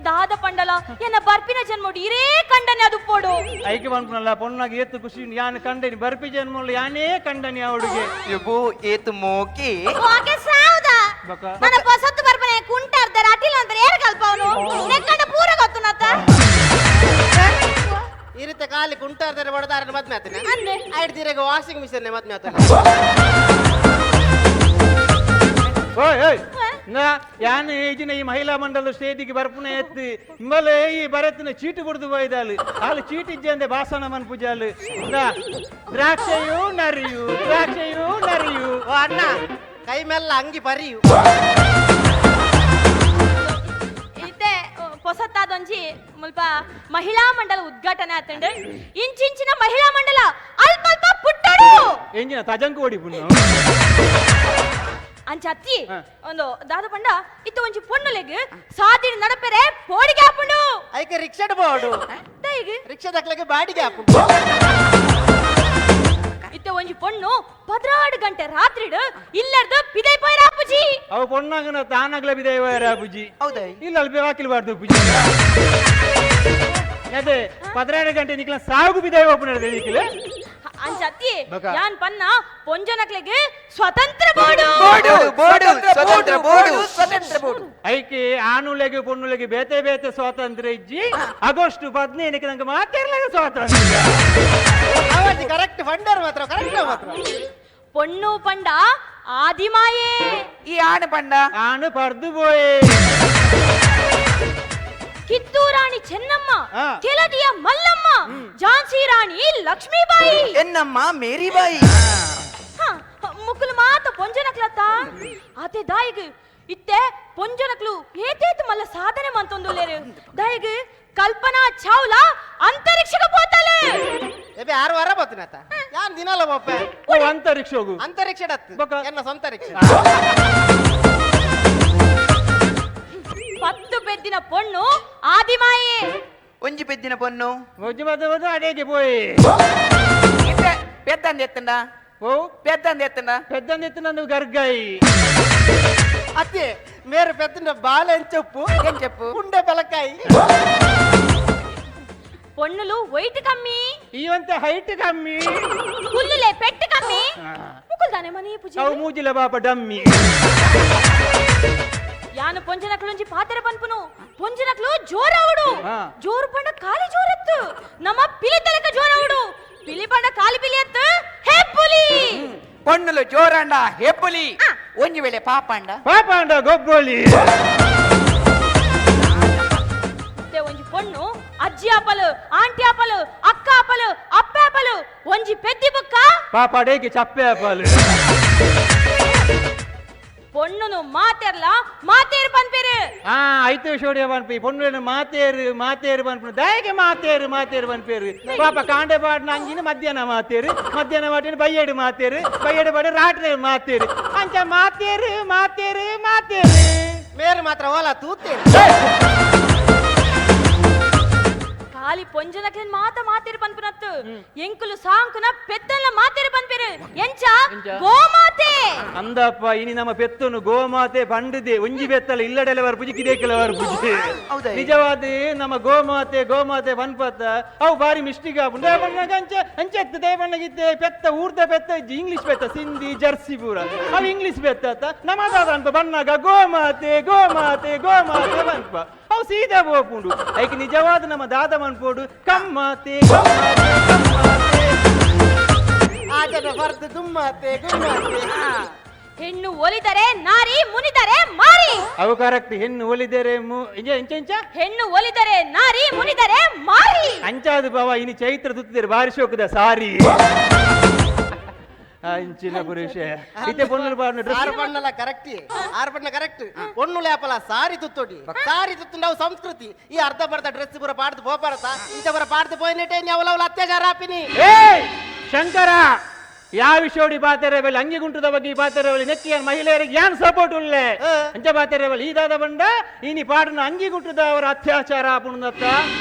H: ದಾದ ಪಂಡಲ ಎನ್ನ ಬರ್ಪಿನ ಜನ್ಮೋಡು ಇರೇ ಕಂಡನೆ ಅದು ಪೋಡು
I: ಐಕೆ ಪನ್ಪುನಲ್ಲ ಪೊನ್ನಾಗ ಏತು ಖುಷಿ ಯಾನ್ ಕಂಡನಿ ಬರ್ಪಿ ಜನ್ಮೋಳು ಯಾನೇ ಕಂಡನಿ ಅವಳಿಗೆ
F: ಯಬು ಏತು ಮೋಕಿ
H: ಓಕೆ ಸಾವುದ ನನ್ನ ಪೊಸತ್ತು ಬರ್ಪನೆ ಕುಂಟಾರ್ದಾರ ಅಟಿಲ ಅಂದ್ರೆ ಏರ್ ಕಲ್ಪವನು ನೆಕ್ಕಂಡ ಪೂರ ಗೊತ್ತುನತ್ತ
E: ಈ ರೀತಿ ಖಾಲಿ ಕುಂಟಾರ್ದಾರೆ ಬಡದಾರನ ಮದ್ವೆ ಆತನೆ ಐಡ್ದಿರೆಗೆ ವಾಷಿಂಗ್ ಮಿಷನ್ ಮದ್ವೆ ಆತನೆ.
I: ಓಯ್ ಓಯ್ ನಾ ಯಾನ್ ಈಜಿನ ಈ ಮಹಿಳಾ ಮಂಡಲ ಸ್ಟೇಜಿಗೆ ಬರ್ಪುನ ಎತ್ತಿ ಇಂಬಲೆ ಈ ಬರತ್ತಿನ ಚೀಟು ಕೊಡ್ದು ಹೋಯ್ದಾಲು ಅಲ್ಲಿ ಚೀಟಿ ಇಜ್ಜಂದೆ ಭಾಷಣ ಮನ್ಪುಜಾಲು ದ್ರಾಕ್ಷೆಯು ನರಿಯು ದ್ರಾಕ್ಷೆಯು ನರಿಯು.
E: ಓ ಅಣ್ಣ ಕೈ ಮೆಲ್ಲ ಅಂಗಿ ಪರಿಯು.
H: ಇತ್ತೆ ಹೊಸತ್ತಾದೊಂಜಿ ಮುಲ್ಪ ಮಹಿಳಾ ಮಂಡಲ ಉದ್ಘಾಟನೆ ಆತಂಡ್ ಇಂಚಿಂಚಿನ ಮಹಿಳಾ ಮಂಡಲ ಅಲ್ಪ ಅಲ್ಪ
I: ಎಂಜಿನ ತಜಂಕು ಓಡಿಪುನು
H: ಅಂಚ ಅತ್ತಿ ಒಂದು ದಾದ ಪಂಡ ಇತ್ತ ಒಂಜಿ ಪೊಣ್ಣುಲೆಗ್ ಸಾದಿಡ್ ನಡಪೆರೆ ಪೋಡಿಗೆ ಆಪುಂಡು
E: ಐಕೆ ರಿಕ್ಷಾಡ್ ಬೋಡು
H: ದಾಯಿಗ್
E: ರಿಕ್ಷಾ ದಕ್ಲೆಗೆ ಬಾಡಿಗೆ ಆಪುಂಡು
H: ಇತ್ತ ಒಂಜಿ ಪೊಣ್ಣು 12 ಗಂಟೆ ರಾತ್ರಿಡ್ ಇಲ್ಲರ್ದು ಪಿದೈ ಪೋಯರ ಅಪ್ಪುಜಿ
I: ಅವು ಪೊಣ್ಣಾಗನ ತಾನಾಗ್ಲ ಬಿದೈ ಹೋಯರ ಅಪ್ಪುಜಿ
B: ಹೌದಾ
I: ಇಲ್ಲ ಅಲ್ಲಿ ವಾಕಿಲ್ ಬಾರ್ದು ಅಪ್ಪುಜಿ ಅದೇ 12 ಗಂಟೆ ನಿಕ್ಲ ಸಾಗು ಬಿದೈ ಓಪನ್ ನಿಕ್ಲ
H: ಅಂಚ ಅತ್ತಿ
I: ಬಕ.
H: ಯಾನ್ ಪನ್ನ ಪೊಂಜನಕ್ಲೆಗ್ ಸ್ವತಂತ್ರ ಬೋಡು
B: ಬೋಡು ಬೋಡು ಸ್ವತಂತ್ರ ಬೋಡು
F: ಸ್ವತಂತ್ರ ಬೋಡು
I: ಐಕೆ ಆನುಲೆಗೆ ಪೊಣ್ಣುಲೆಗೆ ಬೇತೆ ಬೇತೆ ಸ್ವಾತಂತ್ರ್ಯ ಇಜ್ಜಿ ಆಗಸ್ಟ್ 15ಕ್ಕೆ ನಂಗೆ ಮಾತಿರ್ಲಾಗ ಸ್ವಾತಂತ್ರ್ಯ
E: ಅವಾಜ್ ಕರೆಕ್ಟ್ ಫಂಡರ್ ಮಾತ್ರ ಕರೆಕ್ಟ್ ಮಾತ್ರ
H: ಪೊಣ್ಣು ಪಂಡ ಆದಿಮಾಯೇ
F: ಈ ಆಣ ಪಂಡ
I: ಆನು ಪರ್ದು ಪೋಯೆ
H: ಕಿತ್ತೂರಾಣಿ ಚೆನ್ನಮ್ಮ,
I: ಆ.
H: ಕೆಳದಿಯ ಮಲ್ಲಮ್ಮ, ಝಾನ್ಸಿ ರಾಣಿ ಲಕ್ಷ್ಮೀಬಾಯಿ,
B: ಎನ್ನಮ್ಮ ಮೇರಿಬಾಯಿ.
H: ಮುಕ್ಕುಲು ಮಾತ ಪೊಂಜನಕ್ಲತ್ತ ಆತೆ ದಾಯಿಗ್ ಇತ್ತೆ ಪೊಂಜನಕ್ಲು ಏತೇತು ಮಲ್ಲ ಸಾಧನೆ ಮಂತೊಂದುಲ್ಲೇರು. ದಾಯಿಗ್ ಕಲ್ಪನಾ ಚಾವ್ಲಾ ಅಂತರಿಕ್ಷಕ್ಕೆ ಪೋತಾಳೆ.
E: ಎಬೆ 6 ವಾರ పోతున్నత ಯಾನ್ ದಿನಾಲ ಪೋಪೆ
I: ಓ ಅಂತರಿಕ್ಷೋಗು
E: ಅಂತರಿಕ್ಷ ಡತ್ತು
I: ಬೊಕ.
E: ಎನ್ನ ಸ್ವಂತ ರಿಕ್ಷಾ.
H: 10 ಪೆದ್ದಿನ ಪೊಣ್ಣು ಆದಿಮಾಯೆ.
B: ಒಂಜಿ ಪೆದ್ದಿನ ಪೊನ್ನು
I: ಒಂಜಿ ಬದ್ದು ಅಡೇಗೆ ಪೋಯೆ.
F: ಇತ್ತೆ ಪೆದ್ದಂದ ಎತ್ತಂಡ
I: ಓ
F: ಪೆದ್ದಂದ ಎತ್ತಂಡ
I: ಪೆದ್ದಂದ ಎತ್ತು ನಂದು ಗರ್ಗಾಯಿ.
E: ಅತ್ತೆ ಮೇರೆ ಪೆದ್ದಿನ ಬಾಲೆ చెప్పు
F: ఏం చెప్పు
E: ಉಂಡೆ ಬೆಲಕಾಯಿ.
H: పొన్నులు వెయిట్ కమ్మి,
I: ಇವಂತ ಹೈಟ್ ಕಮ್ಮಿ,
H: కుల్లులే పెట్టు కమ్మి. ముకులు దానే మనీ పూజ
I: ಅವು ಮೂಜಿಲ ಬಾಪ ಡಮ್ಮಿ.
H: యాను పొంజనక్లు నుంచి పాతర పన్పును పొంజనక్లు జోరవుడు. జోరు పండ కాలి జోరత్తు నమ్మ పిలి తలక జోరవుడు. పిలి పండ కాలి పిలి ఎత్తు హే పులి.
F: పొన్నులు జోరండ హెబ్బులి ಒಂಜಿ ವೇಳೆ ಪಾಪಾಂಡ
I: ಪಾಪಾಂಡ ಗೊಬ್ಬೊಲಿ.
H: ಇತ್ತೆ ಒಂಜಿ ಪೊಣ್ಣು ಅಜ್ಜಿ ಆಪಲು, ಆಂಟಿ ಆಪಲು, ಅಕ್ಕ ಆಪಲು, ಅಪ್ಪ ಆಪಲು, ಒಂಜಿ ಪೆದ್ದಿ ಬುಕ್ಕ
I: ಪಾಪಾಡೇಗೆ ಚಪ್ಪೆ ಆಪಲು.
H: ಪೊಣ್ಣುನು ಮಾತೆರ್ಲ ಮಾತೇರು ಪನ್ಪೇರು.
I: ಆ ಐತು ಶೋಡಿಯ ಪನ್ಪಿ ಪೊಣ್ಣು ಮಾತೇರು ಮಾತೇರು ಪನ್ಪು ದಾಯಗೆ ಮಾತೇರು ಮಾತೇರು ಪನ್ಪೇರು. ಪಾಪ ಕಾಂಡೆ ಪಾಡ್ನ ಅಂಗಿನ ಮಧ್ಯಾಹ್ನ ಮಾತೇರು, ಮಧ್ಯಾಹ್ನ ಪಾಟಿನ ಬಯ್ಯಡು ಮಾತೇರು, ಬಯ್ಯಡು ಪಾಡಿ ರಾತ್ರಿ ಮಾತೇರು, ಅಂಚ ಮಾತೇರು ಮಾತೇರು ಮಾತೇರು.
E: ಮೇರೆ ಮಾತ್ರ ಓಲಾ ತೂತೇರು.
H: ಖಾಲಿ ಪೊಂಜನಕ್ಲೆನ್ ಮಾತ ಮಾತೇರು ಪನ್ಪುನತ್ತು ಎಂಕುಲು ಸಾಂಕುನ ಪೆತ್ತಲ್ಲ ಮಾತೇರು ಪನ್ಪೇರು. ಎಂಚ ಗೋಮಾತೆ
I: ಅಂದಪ್ಪ ಇನಿ ನಮ್ಮ ಪೆತ್ತನು ಗೋಮಾತೆ ಪಂಡದೆ ಒಂಜಿ ಬೆತ್ತಲ ಇಲ್ಲಡೆಲೆ ಬರ್ಪುಜಿ ಕಿದೇಕೆಲೆ ಬರ್ಪುಜಿ.
B: ಹೌದಾ?
I: ನಿಜವಾದ ನಮ್ಮ ಗೋಮಾತೆ ಗೋಮಾತೆ ಪನ್ಪತ್ತ ಅವು ಬಾರಿ ಮಿಸ್ಟಿಕ್ ಆಪುಂಡು. ದೇವಣ್ಣಗ ಅಂಚ ಅಂಚೆತ್ತು ದೇವಣ್ಣಗಿದ್ದೆ ಪೆತ್ತ ಊರ್ದ ಪೆತ್ತ ಇಜ್ಜಿ, ಇಂಗ್ಲಿಷ್ ಪೆತ್ತ ಸಿಂಧಿ ಜರ್ಸಿ ಪೂರ ಅವು ಇಂಗ್ಲಿಷ್ ಪೆತ್ತ ಅತ್ತ ನಮ್ಮದಾದ ಅನ್ಪ ಬಣ್ಣಾಗ ಗೋಮಾತೆ ಗೋಮಾತೆ ಗೋಮಾತೆ ಪನ್ಪ ಅವು ಸೀದಾ ಪೋಪುಂಡು. ಐಕ್ ನಿಜವಾದ ನಮ್ಮ ದಾದ ಮನ್ಪೋಡು ಕಮ್ಮಾತೆ ಕಮ್ಮಾತೆ ಕಮ್ಮಾತೆ.
E: ಆಜನ ಬರ್ದು ದುಮ್ಮಾತೆ ಗುಮ್ಮಾತೆ.
H: ಹೆಣ್ಣು ಒಲಿದರೆ ನಾರಿ, ಮುನಿದರೆ ಮಾರಿ.
I: ಅವು ಕರೆಕ್ಟ್. ಹೆಣ್ಣು ಒಲಿದರೆ ಇಂಚ ಇಂಚ
H: ಹೆಣ್ಣು ಒಲಿದರೆ ನಾರಿ, ಮುನಿದರೆ ಮಾರಿ.
I: ಅಂಚಾದು ಬಾವ ಇನಿ ಚೈತ್ರ ತುತ್ತಿದರೆ ಬಾರಿ ಶೋಕದ ಸಾರಿ ಅಂಚಿನ ಪುರುಷ ಇತ್ತೆ ಪೊಣ್ಣು ಪಾಡ್ನ ಡ್ರೆಸ್
E: ಆರು ಬಣ್ಣಲ ಕರೆಕ್ಟ್, ಆರು ಬಣ್ಣ ಕರೆಕ್ಟ್. ಒಣ್ಣು ಲೇಪಲ ಸಾರಿ ತುತ್ತೋಡಿ ಸಾರಿ ತುತ್ತು ನಾವು ಸಂಸ್ಕೃತಿ. ಈ ಅರ್ಧ ಬರ್ಧ ಡ್ರೆಸ್ ಪೂರ ಪಾಡ್ದು ಪೋಪಾರತ ಇಂಚ ಪೂರ ಪಾಡ್ದು ಪೋಯಿನೆಟೆ ಅವಲವಲ ಅತ್ಯಾಚಾರ ಆಪಿನಿ.
I: ಏಯ್ ಶಂಕರ ಯಾವ ವಿಷಯೋಡಿ ಬಾತೆರೆ ಬಳಿ ಅಂಗಿ ಗುಂಟದ ಬಗ್ಗೆ ಬಾತೆರೆ ಬಳಿ ನೆಕ್ಕಿಯ ಮಹಿಳೆಯರಿಗೆ ಯಾನ್ ಸಪೋರ್ಟ್ ಉಳ್ಳೆ ಅಂಚ ಬಾತೆರೆ ಬಳಿ ಈದಾದ ಬಂಡ ಇನಿ ಪಾಡನ ಅಂಗಿ ಗುಂಟದ ಅವರ ಅತ್ಯಾಚಾರ ಆಪುಣದತ್ತ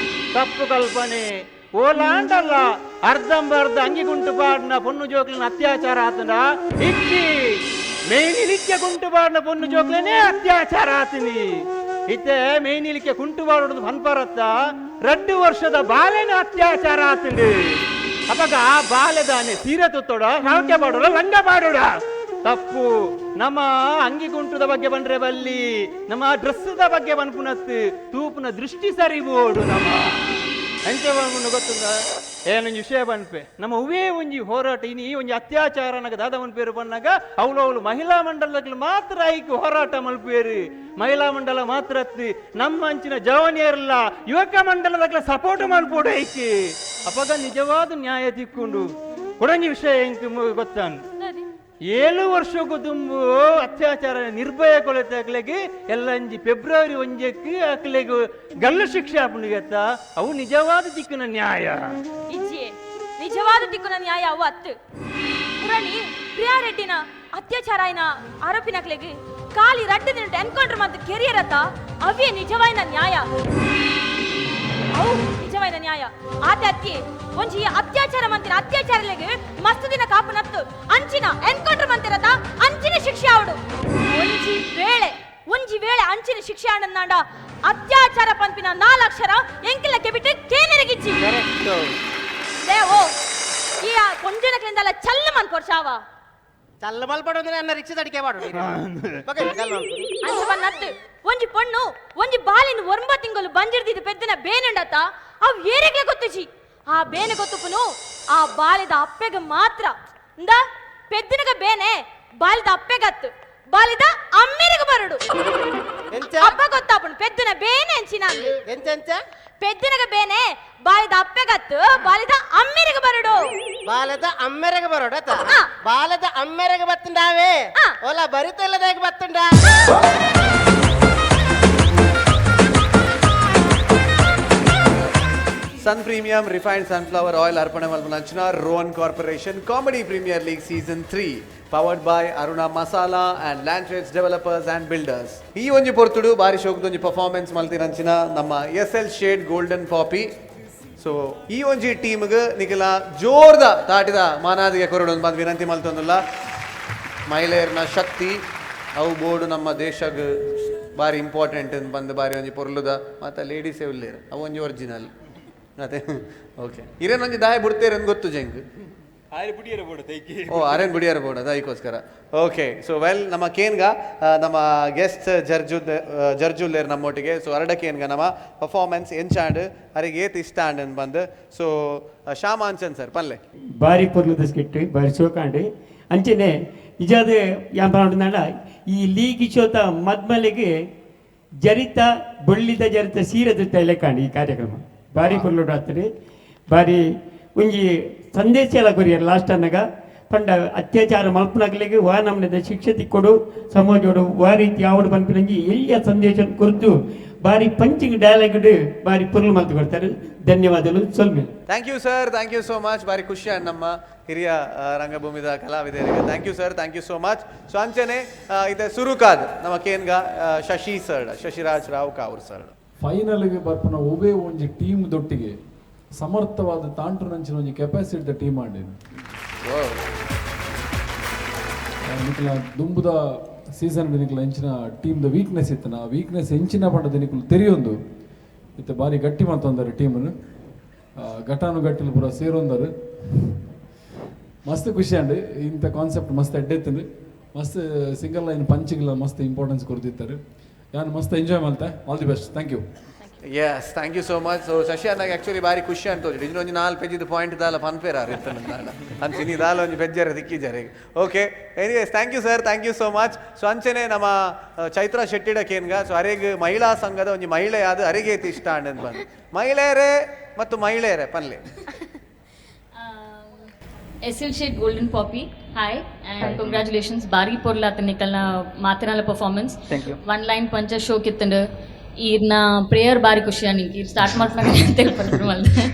I: ತಪ್ಪು ಕಲ್ಪನೆ. ಓಲಾಂಡಲ್ಲ ಅರ್ಧಂಬರ್ಧ ಅಂಗಿ ಗುಂಟು ಪಾಡಿನ ಪೊಣ್ಣು ಜೋಕ್ಲಿನ ಅತ್ಯಾಚಾರ ಆತನ ಇಚ್ಚಿ ಮೇನಿಲಿಕ್ಕೆ ಗುಂಟು ಪಾಡಿನ ಪೊಣ್ಣು ಜೋಕ್ಲನೇ ಅತ್ಯಾಚಾರ ಆತನಿ. ಇತ್ತೆ ಮೇನಿಲಿಕ್ಕೆ ಕುಂಟು ಪಾಡೋದು ಪನ್ಪರತ್ತ 2 ವರ್ಷದ ಬಾಲೆನ ಅತ್ಯಾಚಾರ ಆತನಿ. ಅವಾಗ ಆ ಬಾಲೆದಾನೆ ಸೀರೆ ತುತ್ತೋಡ ಹಾಕೆ ಪಾಡೋಡ ಲಂಗ ಪಾಡೋಡ ತಪ್ಪು. ನಮ್ಮ ಅಂಗಿ ಗುಂಟುದ ಬಗ್ಗೆ ಬಂದ್ರೆ ಬಲ್ಲಿ ನಮ್ಮ ಡ್ರೆಸ್ದ ಬಗ್ಗೆ ಬನ್ಪುನತ್ತು ತೂಪುನ ದೃಷ್ಟಿ ಸರಿ ಬೋಡು. ನಮ್ಮ ಅಂಚೆ ಬಂದು ಗೊತ್ತುಂದ ಏನೊಂಜಿ ವಿಷಯ ಬನ್ಪೆ ನಮ್ಮ ಹೂವೇ ಒಂಜಿ ಹೋರಾಟ ಇನಿ ಈ ಒಂಜಿ ಅತ್ಯಾಚಾರ ನಗ ದಾದ ಪೇರು ಬನ್ನಾಗ ಅವಳು ಅವಳು ಮಹಿಳಾ ಮಂಡಲಗಳು ಮಾತ್ರ ಐಕ್ ಹೋರಾಟ ಮಲ್ಪೇರು. ಮಹಿಳಾ ಮಂಡಲ ಮಾತ್ರ ಅತ್ತಿ ನಮ್ಮ ಅಂಚಿನ ಜವನಿಯರಲ್ಲ ಯುವಕ ಮಂಡಲದಕ್ಲ ಸಪೋರ್ಟ್ ಮಲ್ಪೋಡು ಐಕ್. ಅಪಗ ನಿಜವಾದ ನ್ಯಾಯ ತಿಕ್ಕೊಂಡು ಕೊಡಂಜಿ ವಿಷಯ ಎಂಕ್ ಗೊತ್ತಾನು 7 ವರ್ಷಕ್ಕೂ ತುಂಬು ಅತ್ಯಾಚಾರ ನಿರ್ಭಯ ಕೊಲೆತಕ್ಲೆಗೆ ಎಲ್ಲಂಜಿ ಫೆಬ್ರವರಿ 1ಕ್ಕೆ ಅಕ್ಲೆಗೆ ಗಲ್ಲು ಶಿಕ್ಷೆ ಆಪುಂಡಿಗೆತ್ತ ಅವು ನಿಜವಾದ ದಿಕ್ಕಿನ ನ್ಯಾಯ.
H: ಇಜ್ಜಿ ನಿಜವಾದ ದಿಕ್ಕಿನ ನ್ಯಾಯ ಅವು ಅತ್ತು. ಪುರ ನಟನಿ ಪ್ರಿಯಾ ರೆಡ್ಡಿನ ಅತ್ಯಾಚಾರ ಆಯ್ನ ಆರೋಪಿನಕ್ಲೆಗ್ ಖಾಲಿ ರಡ್ಡು ದಿನ ಎನ್ಕೌಂಟರ್ ಮಂತ್ ಕೆರಿಯರತ ಅವೇ ನಿಜವಾಯಿನ ನ್ಯಾಯ. ಅವು ನಿಜವಾಯಿನ ನ್ಯಾಯ. ಆತೆ ಅತ್ತಿ ಒಂಜಿ ಅತ್ಯಾಚಾರ ಮಂತಿನ ಅತ್ಯಾಚಾರಲೆಗ್ ಮಸ್ತ್ ದಿನ ಕಾಪು ನತ್ತು ಅಂಚಿನ ಎನ್ಕೌಂಟರ್ ಮಂತಿರತ ಅಂಚಿನ ಶಿಕ್ಷೆ ಆವಡು. ಒಂಜಿ ವೇಳೆ ಅಂಚಿನ ಶಿಕ್ಷೆ ಆನಂದಾಂಡ ಅತ್ಯಾಚಾರ ಪಂಪಿನ 4 ಅಕ್ಷರ ಎಂಕಿಲ ಕೆಬಿಟ್ಟು ಕೇನೆರಗಿಚ್ಚಿ. ಓ ಈ ಕೊಂಜನಕ್ಲಿಂದಲ್ಲ ಚಲ್ಲು ಮನ್ ಕೊರ್ಚಾವ
E: ಚಲ್ಲು ಮಲ್ಪಡು ಅಂದ್ರೆ ನನ್ನ ರಿಕ್ಷಾ ತಡಿಕೆ ಮಾಡು.
H: ಅಂಚ ನತ್ತು ಒಂಜಿ ಪೊಣ್ಣು ಒಂಜಿ ಬಾಲಿನ 9 ತಿಂಗಳು ಬಂಜಿರ್ದಿದ್ದು ಪೆದ್ದನ ಬೇನುಂಡತ ಅವ್ ಏರೆಗ್ಲೆ ಗೊತ್ತುಜಿ. ಆ ಬೇನೆ ಗೊತ್ತುಪುನು ಆ ಬಾಲಿದ ಅಪ್ಪೆಗ ಮಾತ್ರ. ಇಂದ ಪೆದ್ದನಗ ಬೇನೆ ಬಾಲಿದ ಅಪ್ಪೆಗತ್ತು ಬಾಲಿದ ಅಮ್ಮೆರೆಗ ಬರಡು. ಅಪ್ಪ ಗೊತ್ತಾಪುನು ಪೆದ್ದನ ಬೇನೆ ಅಂಚಿನ ಪೆದ್ದನಗ ಬೇನೆ ಬಾಲಿದ ಅಪ್ಪೆಗತ್ತು ಬಾಲಿದ ಅಮ್ಮೆರೆಗ ಬರಡು.
E: ಬಾಲದ ಅಮ್ಮೆರೆಗ ಬರೋಡ ಬಾಲದ ಅಮ್ಮೆರೆಗ ಬತ್ತುಂಡಾವೇ ಓಲಾ ಬರಿತಲ್ಲದಾಗ ಬತ್ತುಂಡ.
D: Sun Premium refined sunflower oil ಅರ್ಪಣೆ ಮಲ್ಪನಂಚಿನ Rohan corporation comedy premier league season 3 powered by Aruna masala and land trades developers and builders. ಈ ಒಂಜಿ ಪೊರ್ತುಡು ಬಾರಿ ಶೋಕದೊಂಜಿ ಪರ್ಫಾರ್ಮೆನ್ಸ್ ಮಲ್ತಿನಂಚಿನ ನಮ್ಮ S L Shet golden poppy. So ಈ ಒಂಜಿ ಟೀಮ್ಗೆ ನಿಖಲ ಜೋರ್ದ ತಾಟಿದ ಮಾನಾದಿಗೆ ಕೊರಡು ಬಂದು ವಿನಂತಿ ಮಲ್ತೊಂದುಲ್ಲ. ಮಹಿಳೆಯರ್ನ ಶಕ್ತಿ ಅವು ಬೋರ್ಡು ನಮ್ಮ ದೇಶಗ್ ಬಾರಿ ಇಂಪಾರ್ಟೆಂಟ್ ಬಂದು ಬಾರಿ ಒಂಜಿ ಪೊರ್ಲುದ ಮತ್ತು ಲೇಡೀಸೇ ಉಲ್ಲೇರು ಅವು ಒಂಜಿ ಒರಿಜಿನಲ್ ಅದೇ. ಓಕೆ ಹಿರೇನೊಂಜಿ ದಾಯ ಬಿಡ್ತೇರೆ ಅಂತ ಗೊತ್ತು ಜಂಗ್. ಓ ಅರೇನ್ ಬುಡಿಯರ ಬೋರ್ಡ್ ಅದಕ್ಕೋಸ್ಕರ. ಓಕೆ ಸೊ ವೆಲ್ ನಮ್ಮ ಕೇನ್ಗ ನಮ್ಮ ಗೆಸ್ಟ್ ಜರ್ಜುಲ್ಲೇರ್ ನಮ್ಮೊಟ್ಟಿಗೆ. ಸೊ ಅರಡ ಕೇನ್ಗ ನಮ್ಮ ಪರ್ಫಾರ್ಮೆನ್ಸ್ ಎಂಚಾಂಡ್ ಅರಿಗೆ ಏತ್ ಇಷ್ಟ ಅಂಡ್ ಬಂದು. ಸೊ ಶ್ಯಾಮಾಂಚನ್ ಸರ್ ಪಲ್ಲೆ
J: ಬಾರಿ ಪೊರ್ಲುದ ಸ್ಕಿಟ್ ಬಾರಿ ಸೋಕಾಂಡ್ ಅಂಚನೆ ನಿಜಾದ ಯಾನ್ ಈ ಲೀಗ್ ಶೋತ ಮದ್ಮಲೆಗೆ ಜರಿತ ಬೊಳ್ಳಿದ ಜರಿತ ಸೀರದ ತೈಲೆಕಾಂಡ್ ಈ ಕಾರ್ಯಕ್ರಮ ಬಾರಿ ಪೊರ್ಲುಡು ಆತದೆ. ಬಾರಿ ಒಂಜಿ ಸಂದೇಶ ಎಲ್ಲ ಕೊರಿಯರ್ ಲಾಸ್ಟ್ ಅನ್ನಗ ಪಂಡ ಅತ್ಯಾಚಾರ ಮಲ್ಪನಗಲಿಗೆ ವಾ ನಮ್ಮನೆ ಶಿಕ್ಷೆ ತಿಕ್ಕೊಡು ಸಮಾಜೋಡು ವಾ ರೀತಿ ಯಾವಡು ಪನ್ಪಿನಂಜಿ ಎಲ್ಲಿಯ ಸಂದೇಶ ಕುರಿತು ಬಾರಿ ಪಂಚಿಂಗ್ ಡೈಲಾಗ್ ಬಾರಿ ಪೊರ್ಲು ಮಲ್ತು ಕೊಡ್ತಾರೆ. ಧನ್ಯವಾದಗಳು ಸೊಲ್ಮೆ.
D: Thank you sir, thank you so much. ಬಾರಿ ಖುಷಿ ನಮ್ಮ ಹಿರಿಯ ರಂಗಭೂಮಿದ ಕಲಾವಿದರಿಗೆ. Thank you sir, thank you so much. So ಅಂಚನೆ ಇದೆ ಸುರುಕಾದ್ ನಮ್ಮ ಕೇನ್ಗ ಶಶಿ ಸರ್, ಶಶಿರಾಜ್ ರಾವ್ ಕಾವೂರ್ ಸರ್.
K: ಫೈನಲ್ಗೆ ಬರ್ಪುನ ಒಬ್ಬೇ ಒಂಜಿ ಟೀಮ್ ದೊಟ್ಟಿಗೆ ಸಮರ್ಥವಾದ ತಾಂಟ್ರನಂಚಿನ ಒಂಜಿ ಕೆಪಾಸಿಟಿ ಟೀಮ್ ಆಂಡಿನ ನಿಖಲ ದುಂಬುದ ಸೀಸನ್ ನಿಖಲ ಎಂಚಿನ ಟೀಮ್ದ ವೀಕ್ನೆಸ್ ಇತ್ತನ ಆ ವೀಕ್ನೆಸ್ ಎಂಚಿನ ಪಂಡದ ನಿಖಲು ತೆರಿಯೊಂದು ಇತ್ತೆ ಬಾರಿ ಗಟ್ಟಿ ಮಾತೊಂದರು ಟೀಮನ್ನು ಘಟಾನು ಗಟ್ಟಿಲು ಪೂರ ಸೇರೊಂದರು. ಮಸ್ತ್ ಖುಷಿ ಅಂಡ್ ಇಂಥ ಕಾನ್ಸೆಪ್ಟ್ ಮಸ್ತ್ ಎಡ್ಡೆತ್ತಂದು ಮಸ್ತ್ ಸಿಂಗಲ್ ಲೈನ್ ಪಂಚಿಗೆಲ್ಲ ಮಸ್ತ್ ಇಂಪಾರ್ಟೆನ್ಸ್ ಕೊಡ್ತಿರ್ತಾರೆ. ನಾನು ಮಸ್ತ್ ಎಂಜಾಯ್ ಮಾಡ್ತೆ. All the best, thank you.
D: Yes, thank you so much. So Shashi ಅಣ್ಣಗೆ ಆ್ಯಕ್ಚುಲಿ ಭಾರಿ ಖುಷಿ ಅಂತ ಹೋಗಿ ಒಂಜಿ 4 ಪೇಜಿದ ಪಾಯಿಂಟ್ ದಾಲ ಪನ್ಪೇರ ಇರ್ತದೆ ಅಂಚಿನಿ ದಾಲ ಒಂಜಿ ಬೆಜ್ಜಾರ ದಿಕ್ಕಿಜಾರೆ. Okay anyways thank you sir, thank you so much. So ಅಂಚನೆ ನಮ್ಮ ಚೈತ್ರ ಶೆಟ್ಟಿಡ ಕೇನ್ಗ. ಸೊ ಅರೆಗ್ ಮಹಿಳಾ ಸಂಘದ ಒಂಜಿ ಮಹಿಳೆ ಆದ ಅರೆಗೆ ಇಷ್ಟ ಅಂಡ್ ಬಂದು ಮಹಿಳೆಯರೇ ಮತ್ತು ಮಹಿಳೆಯರೇ ಪಲ್ಲೆ.
L: S L Shet golden poppy, hi and congratulations. ಬಾರಿ ಪೊರ್ಲಾತ ನಿಕಲ್ನ ಮಾತನಾಲ ಪರ್ಫಾರ್ಮೆನ್ಸ್. ಒನ್ ಲೈನ್ ಪಂಚ ಶೋ ಕಿತ್ತಂಡು ಈರ್ನ ಪ್ರೇಯರ್ ಬಾರಿ ಖುಷಿ ನಿಂಗೆ ಈರ್ ಸ್ಟಾರ್ಟ್ ಮಾಡ್ಕೊಂಡು ತೆಲ್ಪಡ್ರು ಮಲ್ದೆ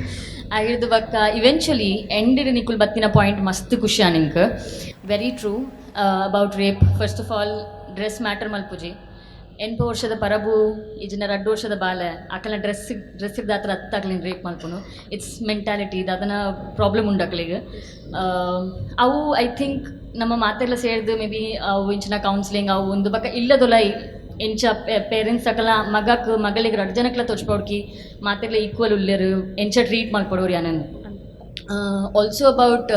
L: ಆಗಿರ್ದು ಬಕ್ಕ ಇವೆಂಚುಲಿ ಎಂಡ್ ನಿಕುಲ್ ಬತ್ತಿನ ಪಾಯಿಂಟ್ ಮಸ್ತ್ ಖುಷಿ ನಿಂಕ್. Very true about rape. First of all dress matter ಮಲ್ಪುಜಿ. 8 ವರ್ಷದ ಪರಬು ಈಜಿನ 2 ವರ್ಷದ ಬಾಲೆ ಆಕಲ್ನ ಡ್ರೆಸ್ ಡ್ರೆಸ್ಸಿಗೆ ದಾತ್ರ ಹತ್ತಾಗ್ಲಿನ ರೇಪ್ ಮಲ್ಪುನು. It's mentality ಅದನ್ನ ಪ್ರಾಬ್ಲಮ್ ಉಂಡು ಅಕ್ಲೆಗ್. ಅವು I think ನಮ್ಮ ಮಾತೆಲ್ಲ ಸೇರಿದು ಮೇ ಬಿ ಅವು ಇಂಚಿನ ಕೌನ್ಸಿಲಿಂಗ್ ಅವು ಒಂದು ಬಕ್ಕ ಇಲ್ಲದೊಲ ಎಂಚ ಪೇರೆಂಟ್ಸ್ ಅಕಲ ಮಗಕ್ ಮಗಳಿಗೆ 2 ಜನಕ್ಲ ತೋಚ್ಪೌಡ್ಕಿ ಮಾತೆಲ್ಲ ಈಕ್ವಲ್ ಉಲ್ಲೇರು ಎಂಚ ಟ್ರೀಟ್ ಮಲ್ಪಡೋರು ಯಾನನ್. ಆಲ್ಸೋ ಅಬೌಟ್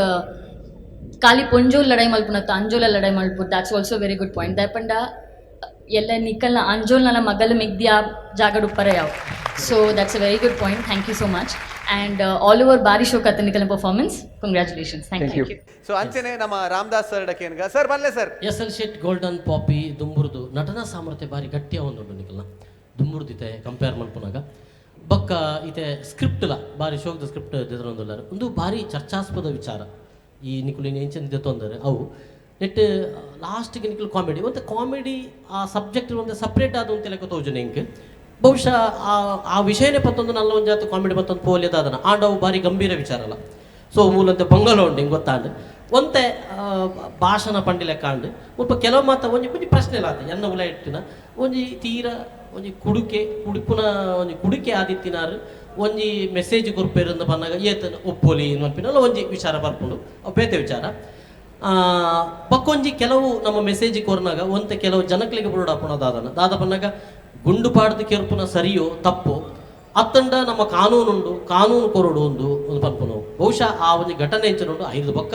L: ಖಾಲಿ ಪೊಂಜೋಲ್ ಲಡಾಯಿ ಮಲ್ಪುನತ್ತ ಅಂಜೋಲ ಲಡಾಯಿ ಮಲ್ಪು, that's also very good point. ದಾಯಪಂಡ ಎಲ್ಲ ನಿಕ್ಕಲ್ನ ಅಂಜೋಲ್ನ ಮಗಲು ಮಿಗ್ದಿ ಆ ಜಾಗಡ್ ಉಪ್ಪರ ಯಾವ. So that's a very good point. Thank you so much and all over ಬಾರಿ ಶೋಕ್ ಆತ ನಿಕಲ್ನ performance. Congratulations, thank you.
D: So ಅಂಚನೆ ನಮ್ಮ ರಾಮದಾಸ್ ಸರ್ ಡಕೇನ್ಗ ಸರ್ ಬಲ್ಲೆ sir.
M: S L Shet golden poppy ದುಂಬುರ್ದು ನಟನಾ ಸಾಮರ್ಥ್ಯ ಬಾರಿ ಗಟ್ಟಿಯ ಒಂದು ನಿಕಲ್ನ ದುಂಬುರ್ದಿತೆ ಕಂಪೇರ್ ಮಲ್ಪುನಾಗ ಬೊಕ್ಕ ಇತೆ ಸ್ಕ್ರಿಪ್ಟ್ಲ ಬಾರಿ ಶೋಕ್ದ ಸ್ಕ್ರಿಪ್ಟ್ ದೆತೊಂದುಲ್ಲಾರ್. ಒಂದು ಭಾರಿ ಚರ್ಚಾಸ್ಪದ ವಿಚಾರ ಈ ನಿಕುಲಿನ ಎಂಚನ ತೊಂದರೆ ಅವು ನೆಟ್ ಲಾಸ್ಟ್ಗೆ ನಿಕುಲು ಕಾಮಿಡಿ ಒಂದು ಕಾಮಿಡಿ ಆ ಸಬ್ಜೆಕ್ಟ್ ಒಂದು ಸಪ್ರೇಟ್ ಆದ ಒಂದು ಲೆಕ್ಕ ತೋಜುನೆ ಇಂಕ್ ಬಹುಶಃ ಆ ಆ ವಿಷಯನೇ ಪತ್ತೊಂದು ನಲ್ಲ ಒಂದು ಜಾತ ಕಾಮಿಡಿ ಮತ್ತೊಂದು ಪೋಲಿಯದಾದನ ಆಂಡ ಅವು ಭಾರಿ ಗಂಭೀರ ವಿಚಾರ ಅಲ್ಲ. ಸೊ ಮೂಲಂತೆ ಬಂಗಲ ಉಂಡು ಹಿಂಗೆ ಗೊತ್ತಾಂಡ್. ಒಂತೆ ಭಾಷಣ ಪಂಡಿಲೆ ಕಾಂಡು ಒಲ್ಪ ಕೆಲವು ಮಾತ ಒಂಜಿ ಒಂಜಿ ಪ್ರಶ್ನೆ ಲಾತ ಎನ್ನ ಉಲ ಇಟ್ಟಿನ ಒಂಜಿ ತೀರ ಒಂಜಿ ಕುಡುಕೆ ಕುಡುಪುನ ಒಂಜಿ ಕುಡುಕೆ ಆದಿತ್ತಿನಾರು ಒಂಜಿ ಮೆಸೇಜ್ ಕೊರ್ಪೇರು ಪನ್ನಾಗ ಏತನ ಒಪ್ಪೊಲಿ ಮನ್ಪಿನಲ್ಲ ಒಂಜಿ ವಿಚಾರ ಬರ್ಪುಂಡು ಅವು ಬೇತೆ ವಿಚಾರ. ಪಕ್ಕೊಂಜಿ ಕೆಲವು ನಮ್ಮ ಮೆಸೇಜ್ ಕೊರ್ನಾಗ ಒಂತೆ ಕೆಲವು ಜನಕ್ಲಿಗೆ ಬುರುಡಾಪುಣ ದಾದನ ದಾದ ಪನ್ನಾಗ ಗುಂಡು ಪಾಡ್ದು ಕೆರ್ಪುನ ಸರಿಯೋ ತಪ್ಪು ಅತ್ತಂಡ ನಮ್ಮ ಕಾನೂನುಂಡು ಕಾನೂನು ಕೊರಡು ಒಂದು ಒಂದು ಪನ್ಪುನವು ಬಹುಶಃ ಆ ಒಂದು ಘಟನೆ ಎಂಚನುಂಡು ಐದು ಪಕ್ಕ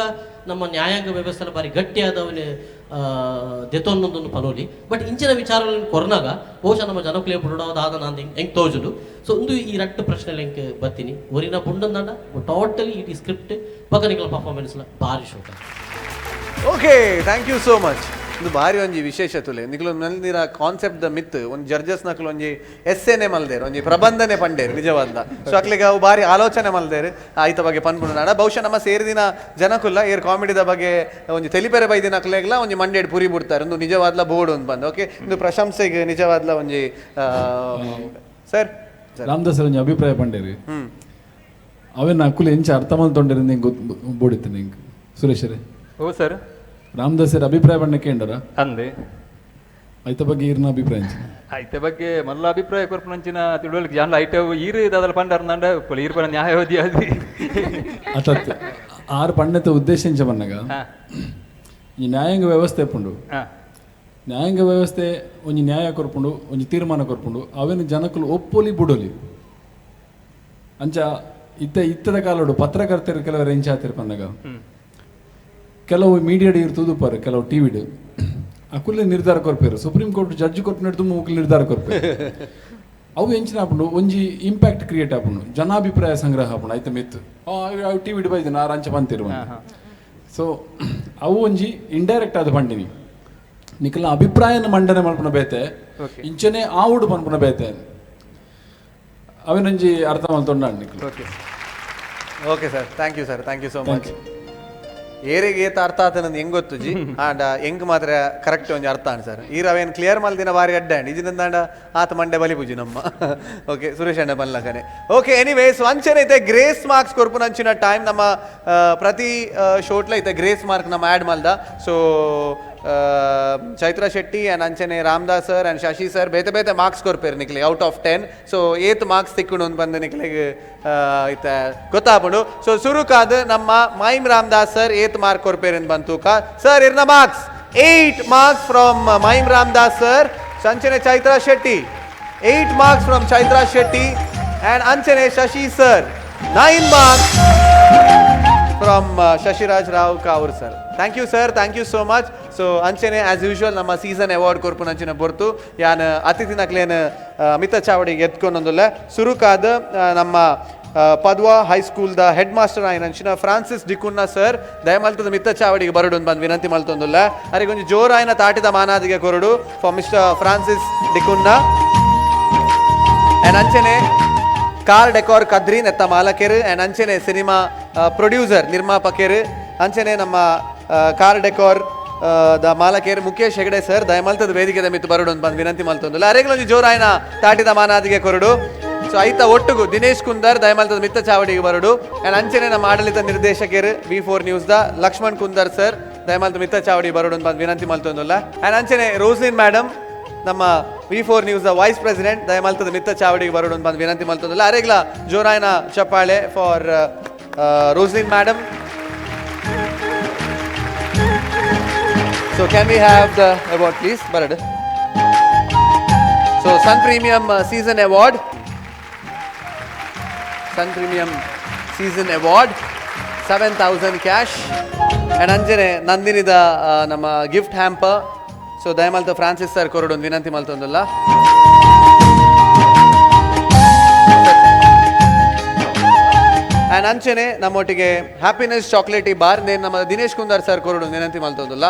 M: ನಮ್ಮ ನ್ಯಾಯಾಂಗ ವ್ಯವಸ್ಥೆ ಬಾರಿ ಗಟ್ಟಿಯಾದವನೇ ದೆತೊನ್ನೊಂದೊಂದು ಪನೋಲಿ ಬಟ್ ಇಂಚಿನ ವಿಚಾರಗಳನ್ನು ಕೊರ್ನಾಗ ಬಹುಶಃ ನಮ್ಮ ಜನಕ್ಲೆ ಬುರುಡಾವ ದಾದ ನಾನು ಹೆಂಗೆ ತೋಜುಂಡು. ಸೊ ಒಂದು ಈ ರಟ್ಟು ಪ್ರಶ್ನೆ ಎಂಕ್ ಬತ್ತೀನಿ ಒರಿನ ಪುಂಡಂದಾಂಡ ಟೋಟಲಿ ಈ ಸ್ಕ್ರಿಪ್ಟ್ ಬಕನಿಕಲ ಪರ್ಫಾರ್ಮೆನ್ಸ್ ಭಾರಿ ಶೋಕ.
D: Okay, thank you so much. ಒಂದು ಭಾರಿ ಒಂಜಿ ವಿಶೇಷ ತುಲೆ ನಿಕುಲು ನಲ್ದಿರ ಕಾನ್ಸೆಪ್ಟ್ ದ ಮಿತ್ ಒಂದು ಜಡ್ಜಸ್ ನಕಲು ಒಂಜಿ ಎಸ್ಸೆನೆ ಮಲ್ದೇರು ಒಂಜಿ ಪ್ರಬಂಧನೆ ಪಂಡೇರು ನಿಜವಾದ. ಸೊ ಅಕ್ಲಿಗೆ ಅವು ಭಾರಿ ಆಲೋಚನೆ ಮಲ್ದೇರು ಆಯ್ತ ಬಗ್ಗೆ ಪನ್ಪುಂಡು ನಾಡ. ಬಹುಶಃ ನಮ್ಮ ಸೇರಿದಿನ ಜನಕುಲ್ಲ ಏರ್ ಕಾಮಿಡಿದ ಬಗ್ಗೆ ಒಂಜಿ ತೆಲಿಪೆರೆ ಬೈದಿನ ಅಕ್ಲೆಗ್ಲ ಒಂಜಿ ಮಂಡೇಡ್ ಪುರಿ ಬಿಡ್ತಾರೆ ಒಂದು ನಿಜವಾದ್ಲ ಬೋರ್ಡ್ ಒಂದು ಬಂದು. ಓಕೆ, ಒಂದು ಪ್ರಶಂಸೆಗೆ ನಿಜವಾದ್ಲ ಒಂಜಿ ಸರ್
K: ರಾಮದಾಸರ್ ಒಂಜಿ ಅಭಿಪ್ರಾಯ ಪಂಡೇರು ಅವೇನ ಅಕ್ಕುಲು ಎಂಚ ಅರ್ಥ ಮಲ್ತೊಂಡೇರು ನಿಂಗೆ ಬೋಡಿತ್ತು ನಿಂಗೆ ಸುರೇಶರೇ?
N: ಓ ಸರ್,
K: ರಾಮದಾಸರ ಅಭಿಪ್ರಾಯ ಬಣ್ಣ ಕೇಂದ್ರ
N: ಅಂದೆ
K: ಐತ ಬಗ್ಗೆ ಈರ್ನ ಅಭಿಪ್ರಾಯ
N: ಐತ ಬಗ್ಗೆ ಮಲ್ಲ ಅಭಿಪ್ರಾಯ ಕೊರ್ಪುನಂಚಿನ ತಿಳುವಳಿಕೆ ಜಾನ್ಲ ಐಟ ಈರು ದಾದಲ ಪಂಡರ್ ನಂಡ ಈರು ಪರ ನ್ಯಾಯವಾದಿ ಅದು
K: ಅತತ್ ಆರು ಪಂಡತ ಉದ್ದೇಶ ಎಂಚ ಬನ್ನಗ ಈ ನ್ಯಾಯಾಂಗ ವ್ಯವಸ್ಥೆ ಪುಂಡು ನ್ಯಾಯಾಂಗ ವ್ಯವಸ್ಥೆ ಒಂಜಿ ನ್ಯಾಯ ಕೊರ್ಪುಂಡು ಒಂಜಿ ತೀರ್ಮಾನ ಕೊರ್ಪುಂಡು ಅವೇನು ಜನಕುಲು ಒಪ್ಪೊಲಿ ಬುಡೊಲಿ ಅಂಚ ಇತ್ತ ಇತ್ತದ ಕಾಲೋಡು ಪತ್ರಕರ್ತರು ಕೆಲವರು ಎಂಚ ಆತಿರ್ ಪನ್ನಗ ಕೆಲವು ಮೀಡಿಯಾಡ್ ಇರ್ತದೆ ಕೆಲವು ಟಿ ವಿಡ್ ಅಕುಲೇ ನಿರ್ಧಾರ ಕೊರ್ಪೇರು supreme court judge ಕೊರ್ಪಿನ ಮುಕ್ಲು ನಿರ್ಧಾರ ಕೊರ್ಪೇರು ಅವು ಎಂಚಿನ ಆಪುಂಡು ಒಂಜಿ ಇಂಪ್ಯಾಕ್ಟ್ ಕ್ರಿಯೇಟ್ ಆಪುಂಡು ಜನಾಭಿಪ್ರಾಯ ಸಂಗ್ರಹ ಆಪುಂಡು ಐತ ಮಿತ್ತು ಅವು ಟಿ ವಿಡ್ ಬೈದಿನ ಆರಂಚ ಬಂತಿರುವ. ಸೊ ಅವು ಒಂಜಿ ಇಂಡೈರೆಕ್ಟ್ ಆದ ಪಂಡಿನಿ ನಿಕಲ್ನ ಅಭಿಪ್ರಾಯನ ಮಂಡನೆ ಮಲ್ಪುನ ಬೇತೆ ಇಂಚನೆ ಆವುಡು ಪನ್ಪುನ ಬೇತೆ ಅವೇನೊಂಜಿ ಅರ್ಥ ಮಲ್ತೊಂಡ ನಿಕಲ್.
D: Okay okay sir, thank you sir, thank you so much. ಏರಿಗೆ ಏತ ಅರ್ಥ ಆತ ನಂದು ಹೆಂಗ್ ಗೊತ್ತು ಜಿ ಆಂಡ ಹೆಂಗ್ ಮಾತ್ರ ಕರೆಕ್ಟ್ ಒಂಜಿ ಅರ್ಥ ಆಂಡ್ ಸರ್ ಈರ ಅವೇನು ಕ್ಲಿಯರ್ ಮಲ್ದಿನ ಬಾರಿ ಅಡ್ಡ ಅಂಡ್ ಇಜಿನಂದಾಂಡ ಆತ ಮಂಡೆ ಬಲಿ ಪೂಜಿ ನಮ್ಮ. ಓಕೆ ಸುರೇಶ್ ಅಣ್ಣ ಬಲ್ಲಕನೆ. ಓಕೆ, ಎನಿವೇ ಸೊ ಅಂಚನೆ ಐತೆ ಗ್ರೇಸ್ ಮಾರ್ಕ್ಸ್ ಕೊರ್ಪುನ ಅಂಚಿನ ಟೈಮ್ ನಮ್ಮ ಪ್ರತಿ ಶೋಟ್ಲ ಐತೆ ಗ್ರೇಸ್ ಮಾರ್ಕ್ ನಮ್ಮ ಆ್ಯಡ್ ಮಲ್ದ. ಸೊ ಚೈತ್ರ ಶೆಟ್ಟಿ ಆ್ಯಂಡ್ ಅಂಚನೆ Ramdas sir and Shashi sir ಬೇತೆ ಬೇತೆ ಮಾರ್ಕ್ಸ್ ಕೊರ್ಪೇರು ನಿಕ್ಲೆ out of 10. So ಏತ್ ಮಾರ್ಕ್ಸ್ ತಿಕ್ಕೊಂಡು ಒಂದು ಬಂದು ನಿಕ್ಲೆಗ್ ಐತ ಗೊತ್ತಾಪುಂಡು. ಸೊ ಸುರುಕಾದ ನಮ್ಮ ಮೈಮ್ ರಾಮದಾಸ್ ಸರ್ ಏತ್ ಮಾರ್ಕ್ ಕೊರ್ಪೇರು ಅಂತ ಬಂತು ಸರ್ ಇರ್ನ marks 8 marks from mime Ramdas sir. ಅಂಚನೆ Chaitra Shetty 8 marks from Chaitra Shetty and ಅಂಚನೆ Shashi sir 9 marks from Shashiraj Rao Kavoor sir. Thank you sir, thank you so much. So ಅಂಚನೆ ಆಸ್ ಯೂಶುವಲ್ ನಮ್ಮ ಸೀಸನ್ ಅವಾರ್ಡ್ ಕೊರ್ಪುನಂಚಿನ ಪೊರ್ತು ಯಾನ್ ಅತಿಥಿನಕ್ಲೇನ್ ಮಿತ ಚಾವಡಿಗೆ ಎತ್ಕೊಂಡೊಂದುಲ್ಲ. ಸುರುಕಾದ ನಮ್ಮ Padua ಹೈಸ್ಕೂಲ್ದ head master ಆಯ್ನಂಚಿನ Francis ಡಿಕುನ್ನ sir ದಯಮಲ್ತದ ಮಿತ್ತ ಚಾವಡಿಗೆ ಬರಡು ಬಂದು ವಿನಂತಿ ಮಲ್ತೊಂದುಲ್ಲ. ಅರೆಗೊಂಜಿ ಜೋರಾಯನ ತಾಟಿದ ಮಾನಾದಿಗೆ ಕೊರಡು for mister Francis D'Cunha. And ಅಂಚನೆ ಕಾರ್ ಡೆಕೋರ್ ಕದ್ರಿ ನೆತ್ತ ಮಾಲಕರು ಆ್ಯಂಡ್ ಅಂಚನೆ ಸಿನಿಮಾ ಪ್ರೊಡ್ಯೂಸರ್ ನಿರ್ಮಾಪಕರು ಅಂಚನೆ ನಮ್ಮ car decor the ಮಾಲಕರು ಮುಖೇಶ್ ಹೆಗಡೆ ಸರ್ ದಯಮಲ್ತದ ವೇದಿಕೆ ಮಿತ್ತು ಬರಡು ಅಂತ ಬಂದು ವಿನಂತಿ ಮಲ್ತೊಂದುಲ್ಲ. ಅರೆಗಳೊಂಜಿ ಜೋರಾಯನ ತಾಟಿದ ಮಾನಾದಿಗೆ ಕೊರಡು. ಸೊ ಐತ ಒಟ್ಟುಗು ದಿನೇಶ್ ಕುಂದರ್ ದಯಮಲ್ತದ ಮಿತ್ತ ಚಾವಡಿಗೆ ಬರಡು ಆ್ಯಂಡ್ ಅಂಚನೆ ನಮ್ಮ ಆಡಳಿತ ನಿರ್ದೇಶಕರು V4 news the Lakshman Kundar sir ದಯಮಲ್ತ ಮಿತ್ತ ಚಾವಡಿ ಬರಡು ಅಂತ ಬಂದು ವಿನಂತಿ ಮಲ್ತೊಂದುಲ್ಲ. ಆ್ಯಂಡ್ ಅಂಚನೆ ರೋಸ್ಲಿನ್ ಮೇಡಮ್ ನಮ್ಮ V4 news the vice president ದಯಮಲ್ತದ ಮಿತ್ತ ಚಾವಡಿಗೆ ಬರಡು ಅಂತ ಬಂದು ವಿನಂತಿ ಮಲ್ತೊಂದುಲ್ಲ. ಅರೆಗ್ಲ ಜೋರಾಯನ ಚಪ್ಪಾಳೆ for Roslin madam. So can we have the award please ಬರಡು. So Sun Premium season award, Sun Premium season award 7000 cash and ಅಂಜನೆ ನಂದಿನಿದ ನಮ್ಮ gift hamper. So ದಯಮಲ್ತ Francis sir ಕೊರಡು ಒಂದು ವಿನಂತಿ ಮಲ್ತೊಂದುಲ್ಲ. ಆ್ಯಂಡ್ ಅಂಚನೆ ನಮ್ಮೊಟ್ಟಿಗೆ ಹ್ಯಾಪಿನೆಸ್ ಚಾಕ್ಲೇಟಿ ಬಾರ್ ನೇನು ನಮ್ಮ ದಿನೇಶ್ ಕುಂದರ್ ಸರ್ ಕೊರಡು ಒಂದು ವಿನಂತಿ ಮಲ್ತೊಂದುಲ್ಲ.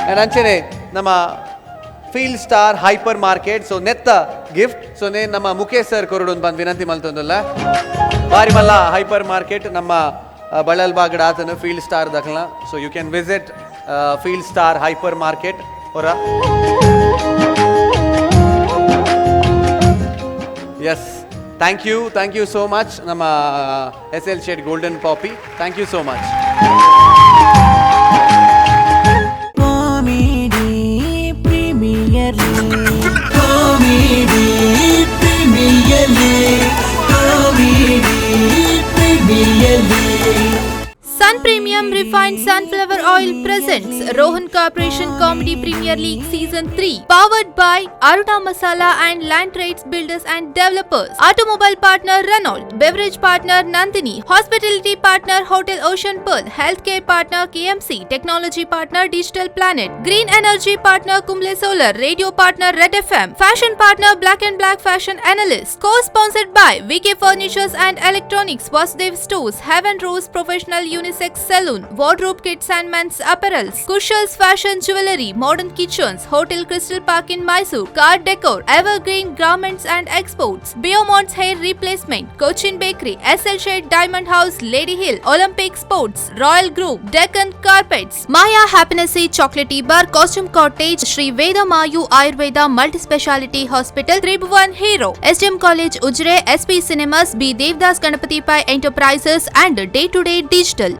D: ಆ್ಯಂಡ್ ಅಂಚನೆ ನಮ್ಮ feel star hyper market so ನೆತ್ತ ಗಿಫ್ಟ್ ಸೊ ನೇನು ನಮ್ಮ ಮುಖೇಶ್ ಸರ್ ಕೊರಡು ಒಂದು ಬಂದು ವಿನಂತಿ ಮಲ್ತೊಂದುಲ್ಲ. ಬಾರಿ ಮಲ್ಲ ಹೈಪರ್ ಮಾರ್ಕೆಟ್ ನಮ್ಮ ಬಳ್ಳಲ್ ಬಾಗಡ ಆತನು ಫೀಲ್ಡ್ ಸ್ಟಾರ್ ದಖಲ. So you can visit field star hyper market ಹೊರ. Yes, Thank you, thank you so much ನಮ್ಮ S L Shet golden poppy. Thank you so much.
O: Comedy Premier League, Comedy Premier League, Comedy Premier League.
A: Sun Premium Refined Sunflower Oil presents Rohan Corporation Comedy Premier League Season 3, powered by Aruna Masala and Land Trades Builders and Developers. Automobile partner Renault, beverage partner Nandini, hospitality partner Hotel Ocean Pearl, healthcare partner KMC, technology partner Digital Planet, green energy partner Kumble Solar, radio partner Red FM, fashion partner Black and Black Fashion Analyst, co-sponsored by VK Furnitures and Electronics, Vasudev Stores, Heaven Rose Professional Unisex Saloon, Wardrobe Kids and Men's Apparels, Kushal's Fashion Jewelry, Modern Kitchens, Hotel Crystal Park in Mysore, Car Decor, Evergreen Garments and Exports, Biomont's Hair Replacement, Cochin Bakery, SL Shade Diamond House, Lady Hill, Olympic Sports, Royal Group, Deccan Carpets, Maya Happiness Chocolatey Bar, Costume Cottage, Sri Veda Mayu Ayurveda Multi Speciality Hospital, Tribhuvan Hero, SDM College, Ujire, SP Cinemas, B. Devdas Ganapati Pai Enterprises and Day to Day Digital.